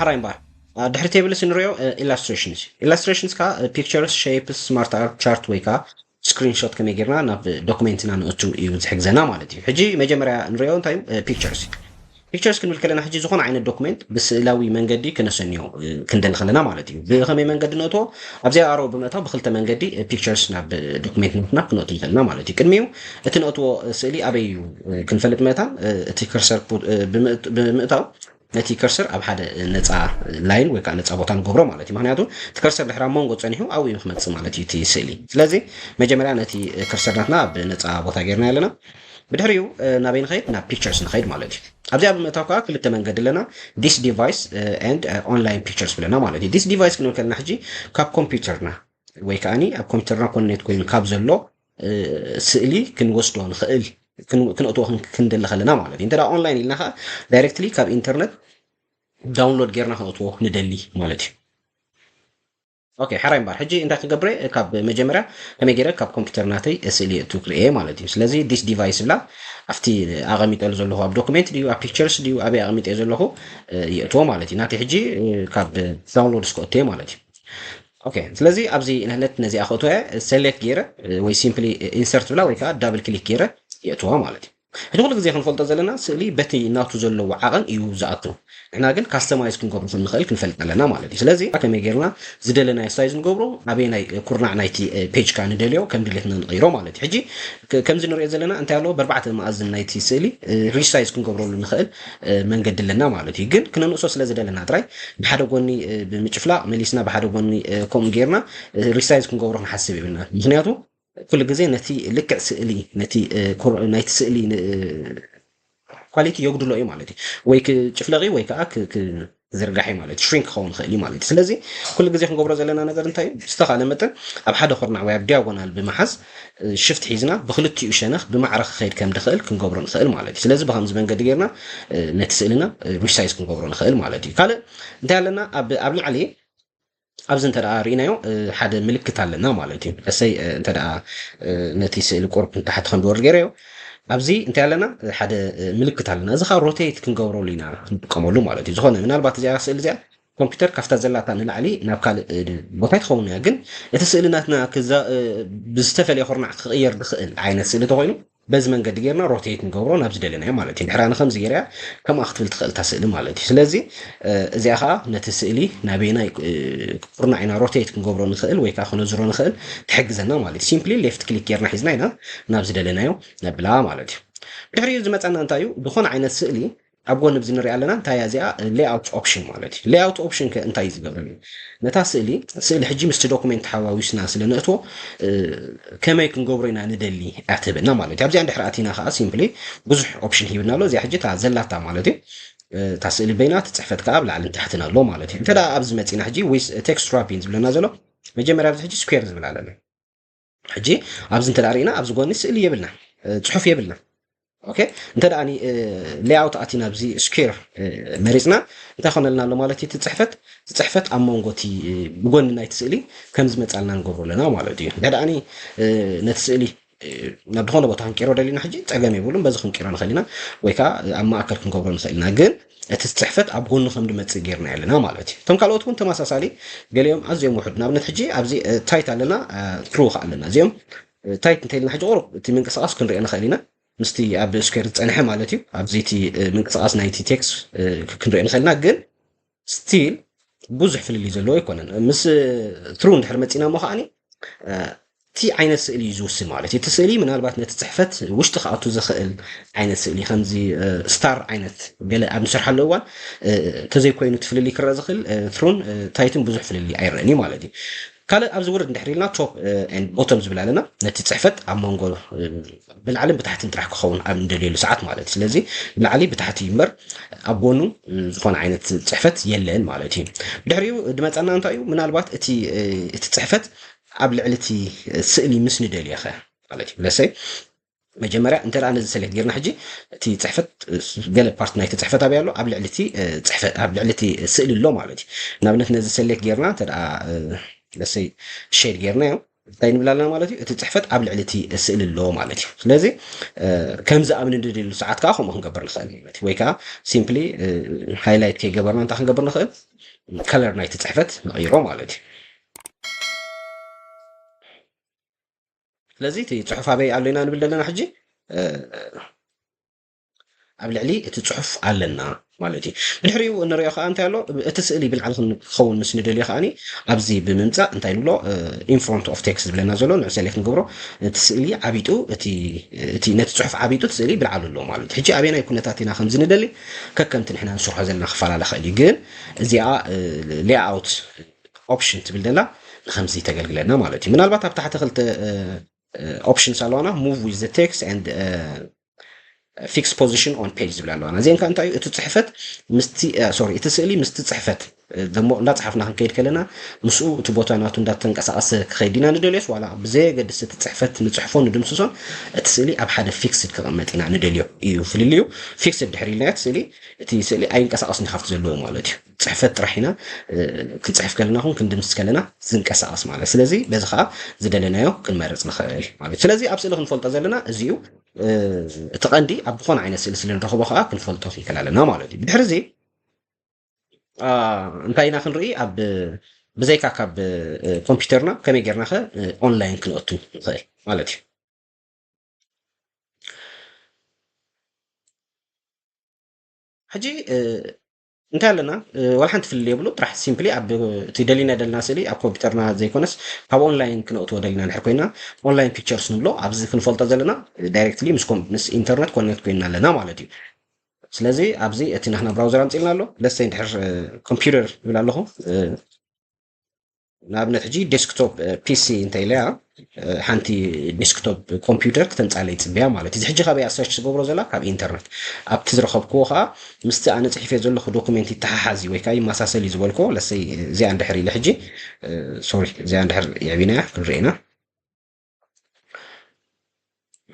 ሓራይ እምበር ድሕሪ ቴብልስ ንሪኦ ኢላስትሬሽንስ ኢላስትሬሽንስ ከ ፒክቸርስ ሼፕስ ስማርት ኣርት ቻርት ወይ ከዓ ስክሪንሾት ከመይ ጌርና ናብ ዶክመንትና ንእቱ እዩ ዝሕግዘና ማለት እዩ። ሕጂ መጀመርያ ንሪኦ እንታይ እዩ ፒክቸርስ ፒክቸርስ ክንብል ከለና ሕጂ ዝኾነ ዓይነት ዶክመንት ብስእላዊ መንገዲ ክነሰንዮ ክንደሊ ከለና ማለት እዩ። ብኸመይ መንገዲ ነእትዎ? ኣብዚኣ ኣሮ ብምእታው ብክልተ መንገዲ ፒክቸርስ ናብ ዶክመንትና ክነእቱ ንኽእልና ማለት እዩ። ቅድሚኡ እቲ ነእትዎ ስእሊ ኣበይ እዩ ክንፈልጥ መታን እቲ ከርሰር ብምእታው ነቲ ከርሰር ኣብ ሓደ ነፃ ላይን ወይ ከዓ ነፃ ቦታ ንገብሮ ማለት እዩ። ምክንያቱ እቲ ከርሰር ድሕሪ ኣብ መንጎ ፀኒሑ ኣብኡ እዩ ክመፅእ ማለት እዩ እቲ ስእሊ። ስለዚ መጀመርያ ነቲ ከርሰር ናትና ኣብ ነፃ ቦታ ጌርና ኣለና። ብድሕሪኡ ናበይ ንኸይድ? ናብ ፒክቸርስ ንኸይድ ማለት እዩ። ኣብዚኣ ብምእታው ከዓ ክልተ መንገዲ ኣለና። This device and online pictures ብለና ማለት እዩ። This device ክንብል ከለና ሕጂ ካብ ኮምፒውተርና ወይ ከዓኒ ኣብ ኮምፒውተርና ኮኔክት ኮይኑ ካብ ዘሎ ስእሊ ክንወስዶ ንኽእል ክንእትዎ ክንደሊ ከለና ማለት እዩ። እንተ ኦንላይን ኢልና ከዓ ዳይሬክትሊ ካብ ኢንተርነት ዳውንሎድ ጌርና ክንእትዎ ንደሊ ማለት እዩ። ኦኬ፣ ሕራይ እምበር ሕጂ እንታይ ክገብረ? ካብ መጀመርያ ከመይ ገይረ ካብ ኮምፒውተር ናተይ ስእሊ እቱ ክርእየ ማለት እዩ። ስለዚ this device ብላ ኣብቲ ኣቐሚጠሉ ዘለኹ ኣብ ዶክመንት ድዩ ኣብ ፒክቸርስ ድዩ ኣበይ ኣቐሚጠ ዘለኹ ይእትዎ ማለት እዩ። ናተይ ሕጂ ካብ ዳውንሎድ እስከ እትየ ማለት እዩ። ኦኬ፣ ስለዚ ኣብዚ ነህነት ነዚኣ ክእትወ ሴሌክት ገይረ ወይ ሲምፕሊ ኢንሰርት ብላ ወይ ከዓ ዳብል ክሊክ ገይረ ይእትዋ ማለት እዩ። ሕጂ ኩሉ ግዜ ክንፈልጦ ዘለና ስእሊ በቲ ናቱ ዘለዎ ዓቐን እዩ ዝኣቱ። ንሕና ግን ካስተማይዝ ክንገብሩ ከም ንኽእል ክንፈልጥ ኣለና ማለት እዩ። ስለዚ ከመይ ጌርና ዝደለናዮ ሳይዝ ንገብሮ ኣበይ ናይ ኩርናዕ ናይቲ ፔጅ ካ ንደልዮ ከም ድሌትና ንቐይሮ ማለት እዩ። ሕጂ ከምዚ ንሪኦ ዘለና እንታይ ኣለዎ? በርባዕተ መኣዝን ናይቲ ስእሊ ሪሳይዝ ክንገብረሉ ንኽእል መንገዲ ኣለና ማለት እዩ። ግን ክነንእሶ ስለ ዝደለና ጥራይ ብሓደ ጎኒ ብምጭፍላቕ መሊስና ብሓደ ጎኒ ከምኡ ጌርና ሪሳይዝ ክንገብሮ ክንሓስብ ይብልና። ምክንያቱ ኩሉ ግዜ ነቲ ልክዕ ስእሊ ነቲ ናይቲ ስእሊ ኳሊቲ የጉድሎ እዩ ማለት እዩ። ወይ ክጭፍለቕ ወይ ከዓ ዝርጋሕ ማለት ሽሪንክ ክኸውን ይኽእል እዩ ማለት እዩ። ስለዚ ኩሉ ግዜ ክንገብሮ ዘለና ነገር እንታይ እዩ? ዝተኻለ መጠን ኣብ ሓደ ኩርናዕ ወይ ኣብ ዲያጎናል ብምሓዝ ሽፍት ሒዝና ብክልቲኡ ሸነኽ ብማዕረ ክኸይድ ከም ድኽእል ክንገብሮ ንኽእል ማለት እዩ። ስለዚ ብከምዚ መንገዲ ጌርና ነቲ ስእልና ሪሳይዝ ክንገብሮ ንኽእል ማለት እዩ። ካልእ እንታይ ኣለና? ኣብ ላዕሊ ኣብዚ እንተ ርኢናዮ ሓደ ምልክት ኣለና ማለት እዩ። እሰይ እንተ ነቲ ስእሊ ቁርብ ንታሕቲ ከም ዝወርድ ገይረዮ ኣብዚ እንታይ ኣለና ሓደ ምልክት ኣለና። እዚ ከዓ ሮቴት ክንገብረሉ ኢና ክንጥቀመሉ ማለት እዩ። ዝኾነ ምናልባት እዚኣ ስእሊ እዚኣ ኮምፒውተር ካብታ ዘላታ ንላዕሊ ናብ ካልእ ቦታ ይትኸውን እያ። ግን እቲ ስእሊ ናትና ብዝተፈለየ ኩርናዕ ክቕየር ዝኽእል ዓይነት ስእሊ ተኾይኑ በዚ መንገዲ ጌርና ሮቴት ንገብሮ ናብ ዝደለናዮ ማለት እዩ። ድሕራ ንከምዚ ጌርያ ከምኣ ክትብል ትኽእል እታ ስእሊ ማለት እዩ። ስለዚ እዚኣ ከዓ ነቲ ስእሊ ናበይናይ ኩርናዕ ኢና ሮቴት ክንገብሮ ንኽእል ወይ ከዓ ክነዝሮ ንኽእል ትሕግዘና ማለት እዩ። ሲምፕሊ ሌፍት ክሊክ ጌርና ሒዝና ኢና ናብ ዝደለናዮ ነብላ ማለት እዩ። ድሕሪኡ ዝመፀና እንታይ እዩ? ዝኾነ ዓይነት ስእሊ ኣብ ጎኒ ብዚ ንሪኣ ኣለና እንታይ እያ እዚኣ ሌኣውት ኦፕሽን ማለት እዩ። ሌኣውት ኦፕሽን ከ እንታይ እዩ ዝገብረሉ? ነታ ስእሊ ስእሊ ሕጂ ምስቲ ዶኩሜንት ተሓዋዊስና ስለ ነእትዎ ከመይ ክንገብሮ ኢና ንደሊ ኣትህበና ማለት እዩ። ኣብዚኣ እንድሕር ኣቲና ከዓ ሲምፕሊ ብዙሕ ኦፕሽን ሂብና ኣሎ። እዚኣ ሕጂ እታ ዘላታ ማለት እዩ እታ ስእሊ በይና እቲ ፅሕፈት ከዓ ኣብ ላዕልን ታሕትን ኣሎ ማለት እዩ። እንተ ኣብዚ መፂና ሕጂ ዊዝ ቴክስት ራፒን ዝብለና ዘሎ መጀመርያ ኣብዚ ሕጂ ስኩዌር ዝብል ኣለና። ሕጂ ኣብዚ እንተ ርኢና ኣብዚ ጎኒ ስእሊ የብልና፣ ፅሑፍ የብልና። ኦኬ እንተ ደኣ ሌኣውት ኣቲና ኣብዚ ስኩዌር መሪፅና እንታይ ኮነልና ኣሎ ማለት እዩ? እቲ ፅሕፈት እቲ ፅሕፈት ኣብ መንጎ እቲ ብጎኒ ናይቲ ስእሊ ከም ዝመፃልና ንገብሮ ኣለና ማለት እዩ። እንተ ደኣ ነቲ ስእሊ ናብ ዝኾነ ቦታ ክንቀይሮ ደሊና ሕጂ ፀገም የብሉን፣ በዚ ክንቀይሮ ንኽእል ኢና ወይ ከዓ ኣብ ማእከል ክንገብሮ ንኽእል ኢና። ግን እቲ ፅሕፈት ኣብ ጎኑ ከም ዝመፅእ ጌርና ኣለና ማለት እዩ። እቶም ካልኦት እውን ተመሳሳሊ ገሊኦም ኣዝዮም ውሑድ ንኣብነት ሕጂ ኣብዚ ታይት ኣለና ትሩ ከዓ ኣለና እዚኦም ታይት እንተኢልና ሕጂ ቁሩብ እቲ ምንቅስቃስ ክንሪኦ ንኽእል ኢና ምስቲ ኣብ ስኩዌር ዝፀንሐ ማለት እዩ። ኣብዚ እቲ ምንቅስቃስ ናይቲ ቴክስ ክንሪኦ ንኽእል ኢና ግን ስቲል ብዙሕ ፍልልይ ዘለዎ ኣይኮነን። ምስ ትሩ እንድሕር መፂና እሞ ከዓኒ እቲ ዓይነት ስእሊ እዩ ዝውስን ማለት እዩ። እቲ ስእሊ ምናልባት ነቲ ፅሕፈት ውሽጢ ክኣቱ ዝኽእል ዓይነት ስእሊ ከምዚ ስታር ዓይነት ገለ ኣብ ንሰርሓሉ እዋን ተዘይኮይኑ እቲ ፍልልይ ክረአ ዝኽእል ትሩን ታይትን ብዙሕ ፍልልይ ኣይረአን እዩ ማለት እዩ። ካልእ ኣብዚ ውርድ እንድሕር ኢልና ቶፕ ቦቶም ዝብል ኣለና ነቲ ፅሕፈት ኣብ መንጎ ብላዕልን ብታሕትን ጥራሕ ክኸውን ኣብ እንደልየሉ ሰዓት ማለት እዩ። ስለዚ ብላዕሊ ብታሕቲ እዩ እምበር ኣብ ጎኑ ዝኾነ ዓይነት ፅሕፈት የለን ማለት እዩ። ድሕሪኡ ድመፀና እንታይ እዩ? ምናልባት እቲ እቲ ፅሕፈት ኣብ ልዕሊ እቲ ስእሊ ምስ ንደልዮ ኸ ማለት እዩ። ለሰይ መጀመርያ እንተ ነዚ ሰሌክት ጌርና ሕጂ እቲ ፅሕፈት ገለ ፓርት ናይቲ ፅሕፈት ኣበይ ኣሎ? ኣብ ልዕሊ እቲ ፅሕፈት ኣብ ልዕሊ እቲ ስእሊ ኣሎ ማለት እዩ። ንኣብነት ነዚ ሰሌክት ጌርና እንተ ለሰይ ሼድ ጌርናዮ እንታይ ንብል ኣለና ማለት እዩ? እቲ ጽሕፈት ኣብ ልዕሊ እቲ ስእሊ ኣሎ ማለት እዩ። ስለዚ ከምዚ ኣብ ንደልየሉ ሰዓት ከዓ ከምኡ ክንገብር ንኽእል ማለት እዩ። ወይ ከዓ simply highlight ከይገበርና እንታይ ክንገብር ንኽእል? Color ናይቲ ጽሕፈት ንቕይሮ ማለት እዩ። ስለዚ እቲ ጽሑፍ ኣበይ ኣሎ ኢና ንብል ዘለና ሕጂ? ኣብ ልዕሊ እቲ ጽሑፍ ኣለና ማለት እዩ። ብድሕሪኡ እንሪኦ ከዓ እንታይ ኣሎ? እቲ ስእሊ ብላዕሊ ክኸውን ምስ ንደልዮ ከዓኒ ኣብዚ ብምምጻእ እንታይ ንብሎ? In front of text ዝብለና ዘሎ ንዕ select ንገብሮ። እቲ ስእሊ ዓቢጡ እቲ ነቲ ጽሑፍ ዓቢጡ እቲ ስእሊ ብላዕሊ ኣሎ ማለት እዩ። ሕጂ ኣበየናይ ኩነታት ኢና ከምዚ ንደሊ ከከምቲ ንሕና ንስርሖ ዘለና ክፈላለ ክእል እዩ። ግን እዚኣ layout option ትብል ዘላ ንከምዚ ተገልግለና ማለት እዩ። ምናልባት ኣብ ታሕቲ ክልተ options ኣለዋና፣ move with the text and fix position on page ዝብል ኣለዋና። እዚአን ከ እንታይ እዩ? እቲ ጽሕፈት ምስቲ sorry እቲ ስእሊ ምስቲ ጽሕፈት ደሞ እንዳጽሓፍና ክንከይድ ከለና ምስኡ እቲ ቦታ ናቱ እንዳተንቀሳቀሰ ክኸይድ ኢና ንደልዮስ ዋላ ብዘየገድስ እቲ ጽሕፈት ንጽሕፎ ንድምስሶን እቲ ስእሊ ኣብ ሓደ fixed ክቐመጥ ኢና ንደልዮ እዩ ፍልልዩ። Fixed ድሕሪ ኢልና እቲ ስእሊ እቲ ስእሊ ኣይንቀሳቀስን ካብቲ ዘለዎ ማለት እዩ። ጽሕፈት ጥራሕ ኢና ክንጽሕፍ ከለና ኹን ክንድምስስ ከለና ዝንቀሳቀስ ማለት። ስለዚ በዚ ከዓ ዝደለናዮ ክንመርጽ ንኽእል ማለት። ስለዚ ኣብ ስእሊ ክንፈልጦ ዘለና እዚ እዩ። እቲ ቀንዲ ኣብ ዝኾነ ዓይነት ስእሊ ስለ ንረኽቦ ከዓ ክንፈልጦ ክንክእል ኣለና ማለት እዩ። ብድሕሪ እዚ እንታይ ኢና ክንርኢ? ኣብ ብዘይካ ካብ ኮምፒውተርና ከመይ ጌርና ከ online ክንኣቱ ንኽእል ማለት እዩ። ሕጂ እንታይ ኣለና? ዋላ ሓንቲ ፍልል የብሉ። ጥራሕ simply ኣብ እቲ ደሊና ደልና ስእሊ ኣብ ኮምፒውተርና ዘይኮነስ ካብ online ክነእትዎ ደሊና ድሕር ኮይና online pictures ንብሎ። ኣብዚ ክንፈልጦ ዘለና directly ምስ internet connect ኮይና ኣለና ማለት እዩ። ስለዚ ኣብዚ እቲ ናህና browser ኣምፂልና ኣሎ። ለሰይ ድሕር computer ይብል ኣለኹ። ንኣብነት ሕጂ desktop PC እንተ ኢለያ ሓንቲ desktop computer ክተምፃለይ ፅበያ ማለት እዩ። ሕጂ ካበይ search ዝገብሮ ዘላ ካብ internet ኣብቲ ዝረኸብክዎ ከዓ ምስቲ ኣነ ፅሒፈ ዘለኹ document ይተሓሓዝ ወይ ከዓ ይመሳሰል እዩ ዝበልክዎ። ለሰይ እዚኣ እንድሕር ኢለ ሕጂ sorry እዚኣ እንድሕር የዕቢናያ ክንርኢና።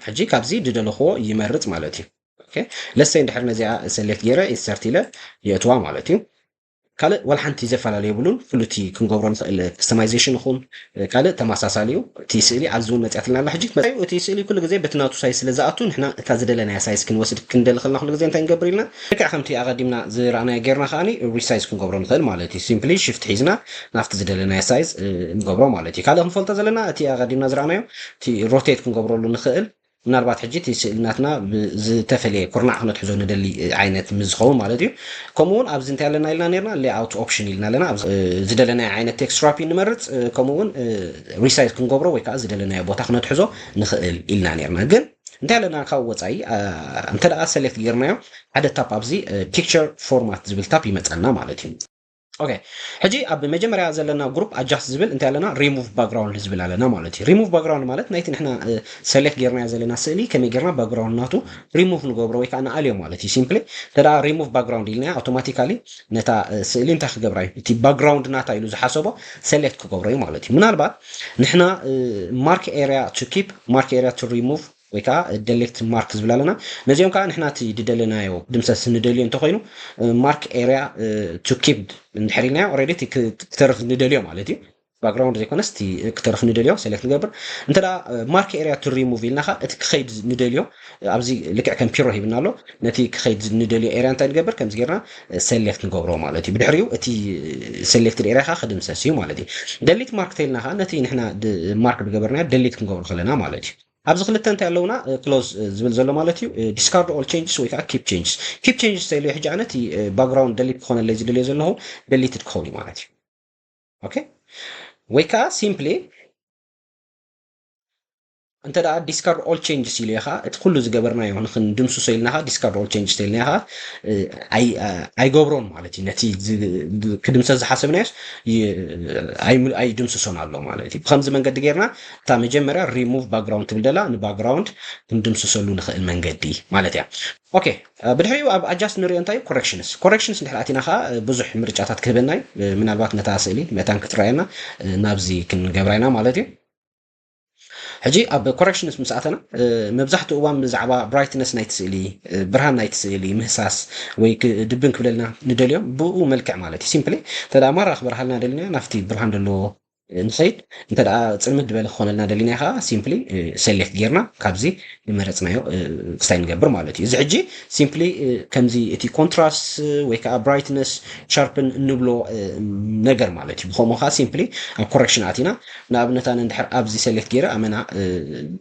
ሕጂ ካብዚ ዝደለኽዎ ይመርፅ ማለት እዩ። ለሰይ እንድሕር ነዚኣ select ገይረ insert ኢለ የእትዋ ማለት እዩ። ካልእ ዋላ ሓንቲ ዘፈላለ የብሉን። ኩሉ እቲ ክንገብሮ ንኽእል customization ይኹን ካልእ ተመሳሳሊ እዩ። እቲ ስእሊ ኣብዚ እውን መፅኣትልና ኣላ። ሕጂ እቲ ስእሊ ኩሉ ግዜ በቲ ናቱ size ስለ ዝኣቱ ንሕና እታ ዝደለናያ size ክንወስድ ክንደሊ ከለና ኩሉ ግዜ እንታይ ንገብር ኢልና ልክዕ ከምቲ ኣቐዲምና ዝረኣናዮ ጌርና ከዓኒ resize ክንገብሮ ንኽእል ማለት እዩ። Simply shift ሒዝና ናብቲ ዝደለናዮ size ንገብሮ ማለት እዩ። ካልእ ክንፈልጦ ዘለና እቲ ኣቐዲምና ዝረኣናዮ እቲ rotate ክንገብረሉ ንኽእል ምናልባት ሕጂ እቲ ስእሊ ናትና ዝተፈለየ ኩርናዕ ክነትሕዞ ንደሊ ዓይነት ምስ ዝኸውን ማለት እዩ። ከምኡ እውን ኣብዚ እንታይ ኣለና ኢልና ነርና layout option ኢልና ኣለና። ዝደለናዮ ዓይነት text wrapping ንመርፅ። ከምኡ እውን resize ክንገብሮ ወይ ከዓ ዝደለናዮ ቦታ ክነትሕዞ ንኽእል ኢልና ነርና። ግን እንታይ ኣለና ካብ ወፃኢ እንተ ደኣ select ጌርናዮ ሓደ tab ኣብዚ picture format ዝብል tab ይመፀና ማለት እዩ። Okay ሕጂ ኣብ መጀመርያ ዘለና group adjust ዝብል እንታይ ኣለና remove background ዝብል ኣለና ማለት እዩ። Remove background ማለት ናይቲ ንሕና select ጌርናዮ ዘለና ስእሊ ከመይ ጌርና background ናቱ remove ንገብሮ ወይ ከዓ ንኣልዮ ማለት እዩ። Simply እንተ remove background ኢልናዮ automatically ነታ ስእሊ እንታይ ክገብራ እዩ? እቲ background ናታ ኢሉ ዝሓሰቦ select ክገብሮ እዩ ማለት እዩ። ምናልባት ንሕና mark area to keep mark area to remove ወይ ከዓ delete mark ዝብል ኣለና። ነዚኦም ከዓ ንሕና እቲ ዝደለናዮ ድምሰስ ንደልዮ እንተኮይኑ mark area to keep እንድሕር ኢልናዮ already እቲ ክተርፍ ንደልዮ ማለት እዩ። Background ዘይኮነስ እቲ ክተርፍ ንደልዮ select ንገብር። እንተ mark area to remove ኢልና ከዓ እቲ ክኸይድ ንደልዮ ኣብዚ ልክዕ ከም ፒሮ ሂብና ኣሎ። ነቲ ክኸይድ ንደልዮ area እንታይ ንገብር? ከምዚ ጌርና select ንገብሮ ማለት እዩ። ብድሕሪኡ እቲ selected area ከዓ ክድምሰስ እዩ ማለት እዩ። Delete mark ተይልና ከዓ ነቲ ንሕና mark ዝገበርናዮ delete ክንገብሮ ከለና ማለት እዩ። ኣብዚ ክልተ እንታይ ኣለውና? Close ዝብል ዘሎ ማለት እዩ። Discard all changes ወይ ከዓ keep changes። Keep changes ተይሉ ሕጂ ኣነ እቲ background delete ክኾነለይ ዝደልዮ ዘለኹ deleted ክኸውን እዩ ማለት እዩ። Okay ወይ ከዓ simply እንተ ደኣ discard all changes ኢለ ኢኻ እቲ ኩሉ ዝገበርናዮ ንክንድምስሶ ኢልና ኢኻ discard all changes ኢልና ኢኻ ኣይገብሮን ማለት እዩ። ነቲ ክድምሰስ ዝሓሰብናዮስ ኣይድምስሶን ኣሎ ማለት እዩ። ብከምዚ መንገዲ ጌርና እታ መጀመርያ remove background ትብል ደላ ን background ክንድምስሰሉ ንኽእል መንገዲ ማለት እያ። Okay ብድሕሪኡ ኣብ adjust ንሪኦ እንታይ corrections። Corrections እንድሕር ኣቲና ከዓ ብዙሕ ምርጫታት ክህበና እዩ። ምናልባት ነታ ስእሊ መታን ክትረኣየና ናብዚ ክንገብራ ኢና ማለት እዩ። ሕጂ ኣብ corrections ምስ ኣተና መብዛሕትኡ እዋን ብዛዕባ brightness ናይቲ ስእሊ፣ ብርሃን ናይቲ ስእሊ ምህሳስ ወይ ድብን ክብለልና ንደልዮ ብኡ መልክዕ ማለት እዩ። Simply እንተ ማራ ክበርሃልና ደሊና ናብቲ ብርሃን ዘለዎ ንኸይድ። እንተ ደኣ ጽልምት ዝበለ ክኾነልና ደሊና ከዓ simply select ጌርና ካብዚ ዝመረጽናዮ ክስታይ ንገብር ማለት እዩ። እዚ ሕጂ simply ከምዚ እቲ contrast ወይ ከዓ brightness sharpen እንብሎ ነገር ማለት እዩ። ብኸምኡ ከዓ simply ኣብ correction ኣቲና ንኣብነት ኣነ እንድሕር ኣብዚ select ገይረ ኣመና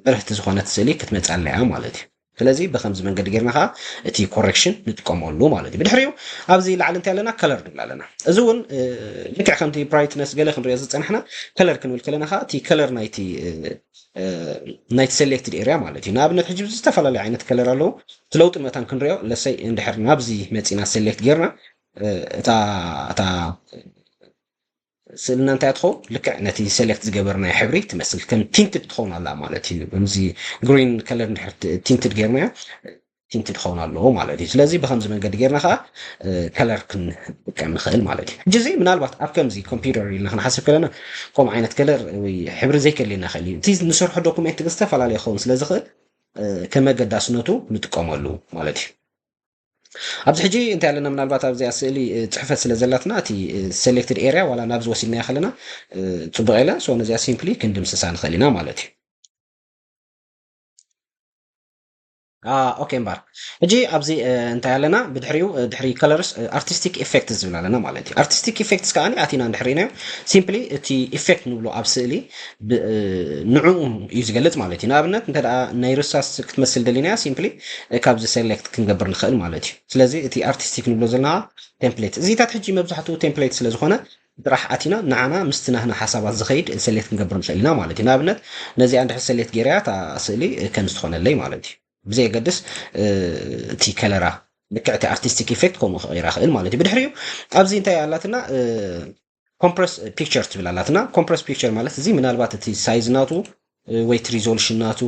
በርህቲ ዝኾነት ስእሊ ክትመፅኣለያ ማለት እዩ። ስለዚ ብከምዚ መንገዲ ጌርና ከዓ እቲ correction ንጥቀመሉ ማለት እዩ። ብድሕሪኡ ኣብዚ ላዕሊ እንታይ ኣለና? Color ንብል ኣለና። እዚ እውን ልክዕ ከምቲ brightness ገለ ክንሪኦ ዝፀናሕና color ክንብል ከለና ከዓ እቲ color ናይቲ ናይቲ selected area ማለት እዩ። ንኣብነት ሕጂ ዝተፈላለዩ ዓይነት color ኣለዉ። እቲ ለውጢ መታን ክንሪኦ ለሰይ እንድሕር ናብዚ መፂና select ጌርና እታ እታ ስእልና እንታይ ትኸውን? ልክዕ ነቲ select ዝገበርናዮ ሕብሪ ትመስል ከም tinted ትኸውን ኣላ ማለት እዩ። ከምዚ green color እንድሕር tinted ጌርናዮ tinted ክኸውን ኣለዎ ማለት እዩ። ስለዚ ብከምዚ መንገዲ ጌርና ከዓ color ክንጥቀም ንኽእል ማለት እዩ። ሕጂ እዚ ምናልባት ኣብ ከምዚ computer ኢልና ክንሓስብ ከለና ከምኡ ዓይነት color ወይ ሕብሪ ዘይከድልየና ይኽእል እዩ። እቲ ንሰርሖ document ግን ዝተፈላለየ ክኸውን ስለ ዝኽእል ከም ኣገዳስነቱ ንጥቀመሉ ማለት እዩ። ኣብዚ ሕጂ እንታይ ኣለና? ምናልባት ኣብዚኣ ስእሊ ጽሕፈት ስለ ዘላትና እቲ selected area ዋላ ናብዚ ወሲድናያ ከለና ጽቡቕ የለን። So ነዚኣ simply ክንድምስሳ ንኽእል ኢና ማለት እዩ። ኦኬ እምበር ሕጂ ኣብዚ እንታይ ኣለና? ብድሕሪኡ ድሕሪ colors artistic effects ዝብል ኣለና ማለት እዩ። Artistic effects ከዓ ኣቲና እንድሕር ኢናዮ simply እቲ effect ንብሎ ኣብ ስእሊ ንዕኡ እዩ ዝገልጽ ማለት እዩ። ንኣብነት እንተ ናይ ርሳስ ክትመስል ደሊናያ simply ካብዚ select ክንገብር ንኽእል ማለት እዩ። ስለዚ እቲ artistic ንብሎ ዘለና template እዚታት ሕጂ መብዛሕትኡ template ስለ ዝኾነ ጥራሕ ኣቲና ንዓና ምስቲ ናህና ሓሳባት ዝኸይድ select ክንገብር ንኽእል ኢና ማለት እዩ። ንኣብነት ነዚኣ እንድሕር select ገይረያ እታ ስእሊ ከም ዝኾነለይ ማለት እዩ። ብዘየገድስ እቲ color ኣ ልክዕ እቲ artistic effect ከምኡ ክቕይራ ክእል ማለት እዩ። ብድሕሪኡ ኣብዚ እንታይ ኣላትና? Compress picture ትብል ኣላትና። Compress picture ማለት እዚ ምናልባት እቲ size ናቱ ወይ እቲ resolution ናቱ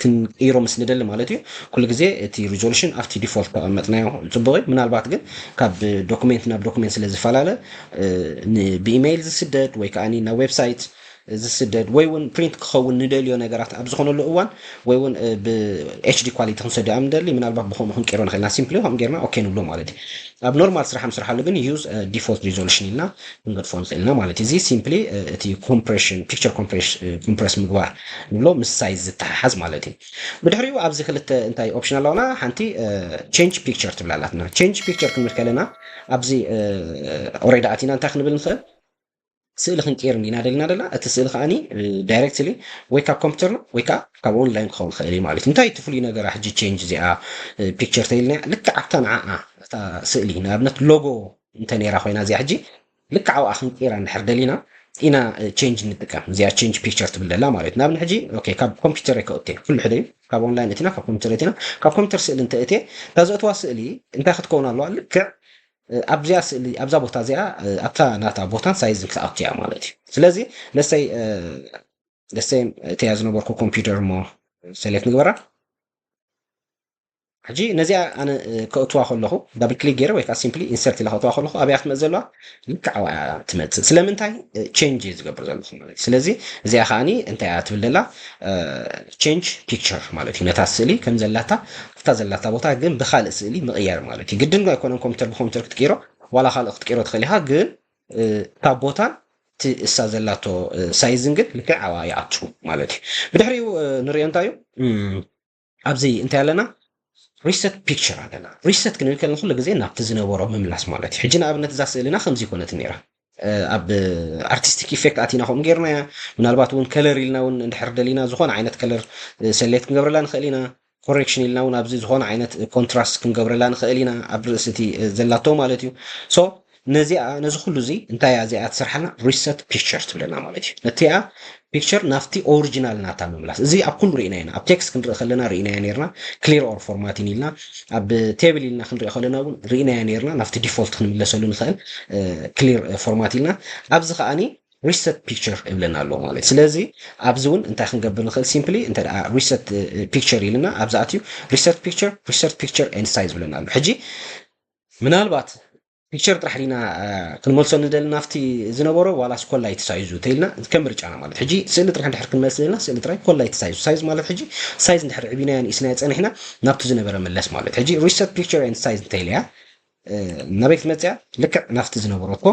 ክንቅይሮ ምስ ንደሊ ማለት እዩ። ኩሉ ግዜ እቲ resolution ኣብቲ default ተቐመጥናዮ ጽቡቕ እዩ። ምናልባት ግን ካብ document ናብ document ስለ ዝፈላለ ብ email ዝስደድ ወይ ከዓ ናብ website ዝስደድ ወይ እውን print ክኸውን ንደልዮ ነገራት ኣብ ዝኾነሉ እዋን ወይ እውን ብ HD quality ክንሰዶ ኣብ ንደሊ ምናልባት ብኸምኡ ክንቅይሮ ንኽእልና simply ከምኡ ጌርና okay ንብሎ ማለት እዩ። ኣብ normal ስራሕ ንስርሓሉ ግን use default resolution ኢልና ክንገድፎ ንኽእል ኢና ማለት እዩ። እዚ simply እቲ compression picture compress ምግባር ንብሎ ምስ size ዝተሓሓዝ ማለት እዩ። ብድሕሪኡ ኣብዚ ክልተ እንታይ option ኣለውና? ሓንቲ change picture ትብል ኣላትና። Change picture ክንብል ከለና ኣብዚ already ኣቲና እንታይ ክንብል ንኽእል? ስእሊ ክንቅይር እንዲና ደልና ደላ እቲ ስእሊ ከዓኒ directly ወይ ካብ ኮምፒውተርና ወይ ከዓ ካብ online ክኸውን ይኽእል እዩ ማለት እዩ። እንታይ እቲ ፍሉይ ነገራ ሕጂ change እዚኣ picture ተይልና ልክዕ ኣብታ ንዓኣ እታ ስእሊ ንኣብነት logo እንተ ነይራ ኮይና እዚኣ ሕጂ ልክዕ ኣብኣ ክንቅይራ እንድሕር ደሊና ኢና change ንጥቀም። እዚኣ change picture ትብል ደላ ማለት እዩ። ንኣብነት ሕጂ okay ካብ ኮምፒውተር ከእቴ ኩሉ ሕደ እዩ። ካብ online እቲና ካብ ኮምፒውተር እቲና ካብ ኮምፒውተር ስእሊ እንተ እቴ እታ ዘእትዋ ስእሊ እንታይ ክትከውን ኣለዋ? ልክዕ ኣብዚኣ ስእሊ ኣብዛ ቦታ እዚኣ ኣብታ ናታ ቦታን size ን ክትኣቱ እያ ማለት እዩ። ስለዚ let's say let's say እቲያ ዝነበርኩ ኮምፒውተር እሞ select ንግበራ። ሕጂ ነዚኣ ኣነ ከእትዋ ከለኹ double click ገይረ ወይ ከዓ simply insert ኢለ ከእትዋ ከለኹ ኣብያ ክትመፅ ዘለዋ ልክዕ ኣብኣ እያ ትመፅእ። ስለምንታይ? Change እየ ዝገብር ዘለኹ ማለት እዩ። ስለዚ እዚኣ ከዓኒ እንታይ እያ ትብል ዘላ? Change picture ማለት እዩ። ነታ ስእሊ ከም ዘላታ ኣብታ ዘላታ ቦታ ግን ብካልእ ስእሊ ምቕያር ማለት እዩ። ግድን ኣይኮነን ኮምፒውተር ብኮምፒውተር ክትቅይሮ ዋላ ካልእ ክትቅይሮ ትኽእል ኢኻ። ግን እታ ቦታን እቲ እሳ ዘላቶ size ን ግን ልክዕ ኣብኣ ይኣቱ ማለት እዩ። ብድሕሪኡ ንሪኦ እንታይ እዩ? ኣብዚ እንታይ ኣለና? Reset picture ኣለና። Reset ክንብል ከለና ኩሉ ግዜ ናብቲ ዝነበሮ ምምላስ ማለት እዩ። ሕጂ ንኣብነት እዛ ስእልና ከምዚ ይኮነት ነይራ። ኣብ artistic effect ኣቲና ከምኡ ጌርናያ። ምናልባት እውን color ኢልና እውን እንድሕር ደሊና ዝኾነ ዓይነት color select ክንገብረላ ንኽእል ኢና። Correction ኢልና እውን ኣብዚ ዝኾነ ዓይነት contrast ክንገብረላ ንኽእል ኢና ኣብ ርእሲ እቲ ዘላቶ ማለት እዩ። So ነዚኣ ነዚ ኩሉ እዚ እንታይ እያ እዚኣ ትሰርሓልና? Reset picture ትብለና ማለት እዩ። ነቲኣ picture ናብቲ original ናታ ምምላስ። እዚ ኣብ ኩሉ ርኢና ኢና። ኣብ text ክንርኢ ከለና ርኢናያ ነርና clear or formatting ኢልና፣ ኣብ table ኢልና ክንርኢ ከለና እውን ርኢናያ ነርና ናብቲ default ክንምለሰሉ ንኽእል clear format ኢልና። ኣብዚ ከዓኒ reset picture ይብለና ኣሎ ማለት እዩ። ስለዚ ኣብዚ እውን እንታይ ክንገብር ንኽእል? Simply እንተ reset picture ኢልና ኣብዚ ኣትዩ reset picture reset picture and size ይብለና ኣሎ። ሕጂ ምናልባት picture ጥራሕ ዲና ክንመልሶ ንደሊ ናብቲ ዝነበሮ ዋላስ ኮላይ እቲ size ኡ ተይልና ከም ምርጫና ማለት። ሕጂ ስእሊ ጥራሕ እንድሕር ክንመልስ ደልና ስእሊ ጥራይ ኮላይ እቲ size ኡ። Size ማለት ሕጂ size እንድሕር ዕቢናዮ ንኢስናዮ ጸኒሕና ናብቲ ዝነበረ መለስ ማለት። ሕጂ reset picture and size እንተይለያ ናበይ ክትመጽያ? ልክዕ ናብቲ ዝነበሮ እኮ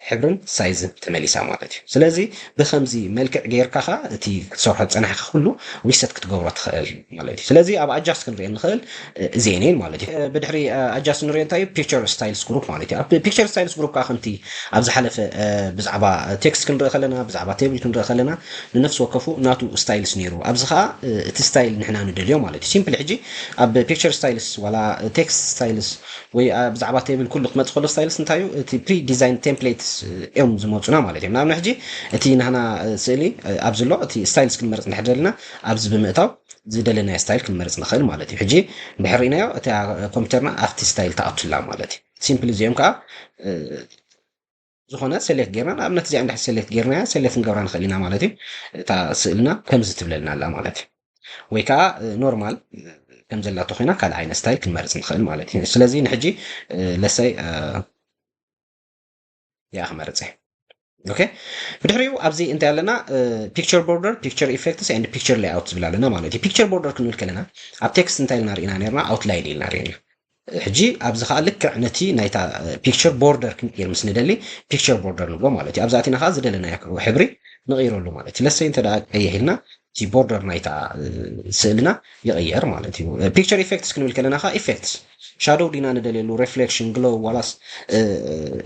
ሕብርን size ን ተመሊሳ ማለት እዩ። ስለዚ ብከምዚ መልክዕ ጌርካ ኸኣ እቲ ክትሰርሖ ዝጸናሕካ ኩሉ reset ክትገብሮ ትኽእል ማለት እዩ። ስለዚ ኣብ adjust ክንሪኦ ንኽእል፣ እ፣ እዚኤን እየን ማለት እዩ። እ፣ ብድሕሪ፣ እ፣ adjust ንሪኦ እንታይ እዩ? Picture styles group ማለት እዩ። ኣብ picture styles group ከኣ ከምቲ ኣብ ዝሓለፈ፣ እ፣ ብዛዕባ text ክንርኢ ከለና፣ ብዛዕባ table ክንርኢ ከለና፣ ንነፍሲ ወከፉ ናቱ styles ነይሩ። ኣብዚ ኸኣ፣ እ፣ እቲ style ንሕና ንደልዮ ማለት እዩ። Simply ሕጂ ኣብ picture styles ዋላ text styles ወይ፣ እ፣ ብዛዕባ table ኩሉ ክመጽእ ከሎ styles እንታይ እዩ? እቲ pre-designed templates እዮም ዝመጹና ማለት እዮም። ንኣብነት ሕጂ እቲ ናህና፣ እ፣ ስእሊ፣ እ፣ ኣብዚ ኣሎ፣ እቲ styles ክንመርጽ እንድሕር ደሊና ኣብዚ ብምእታው ዝደለናዮ style ክንመርጽ ንኽእል ማለት እዩ። ሕጂ እንድሕር ርኢናዮ እታ ኮምፒውተርና ኣብቲ style ትኣቱ ኣላ ማለት እዩ። Simply እዚኦም ከኣ፣ እ፣ ዝኾነ select ጌርና፣ ንኣብነት እዚኣ እንድሕር select ጌርናያ select ክንገብራ ንኽእል ኢና ማለት እዩ። እታ ስእልና ከምዚ ትብለልና ኣላ ማለት እዩ። ወይ ከኣ፣ እ፣ normal፣ እ፣ ከም ዘላቶ ኮይና ካልእ ዓይነት style ክንመርጽ ንኽእል ማለት እዩ። ስለዚ ንሕጂ፣ እ፣ let's say፣ እ፣ እዚኣ ክመርጽ እየ። ኦኬ። ብድሕሪኡ ኣብዚ እንታይ ኣለና? እ፣ picture border፣ picture effects and picture layout ዝብል ኣለና ማለት እዩ። Picture border ክንብል ከለና ኣብ text እንታይ ኢልና ርኢና ነርና? Outline ኢልና ርኢና። ሕጂ ኣብዚ ኸኣ ልክዕ ነቲ ናይታ፣ እ፣ picture border ክንቅይር ምስ ንደሊ picture border ንብሎ ማለት እዩ። ኣብዛ ኣቲና ኸኣ ዝደለናዮ ሕብሪ ንቕይረሉ ማለት እዩ። Let's say እንተ ደኣ ቀይሕ ኢልና እቲ border ናይታ፣ እ፣ ስእልና ይቕየር ማለት እዩ። እ፣ picture effects ክንብል ከለና ኸኣ effects፣ shadow ዲና ንደልየሉ፣ reflection፣ glow ዋላስ፣ እ፣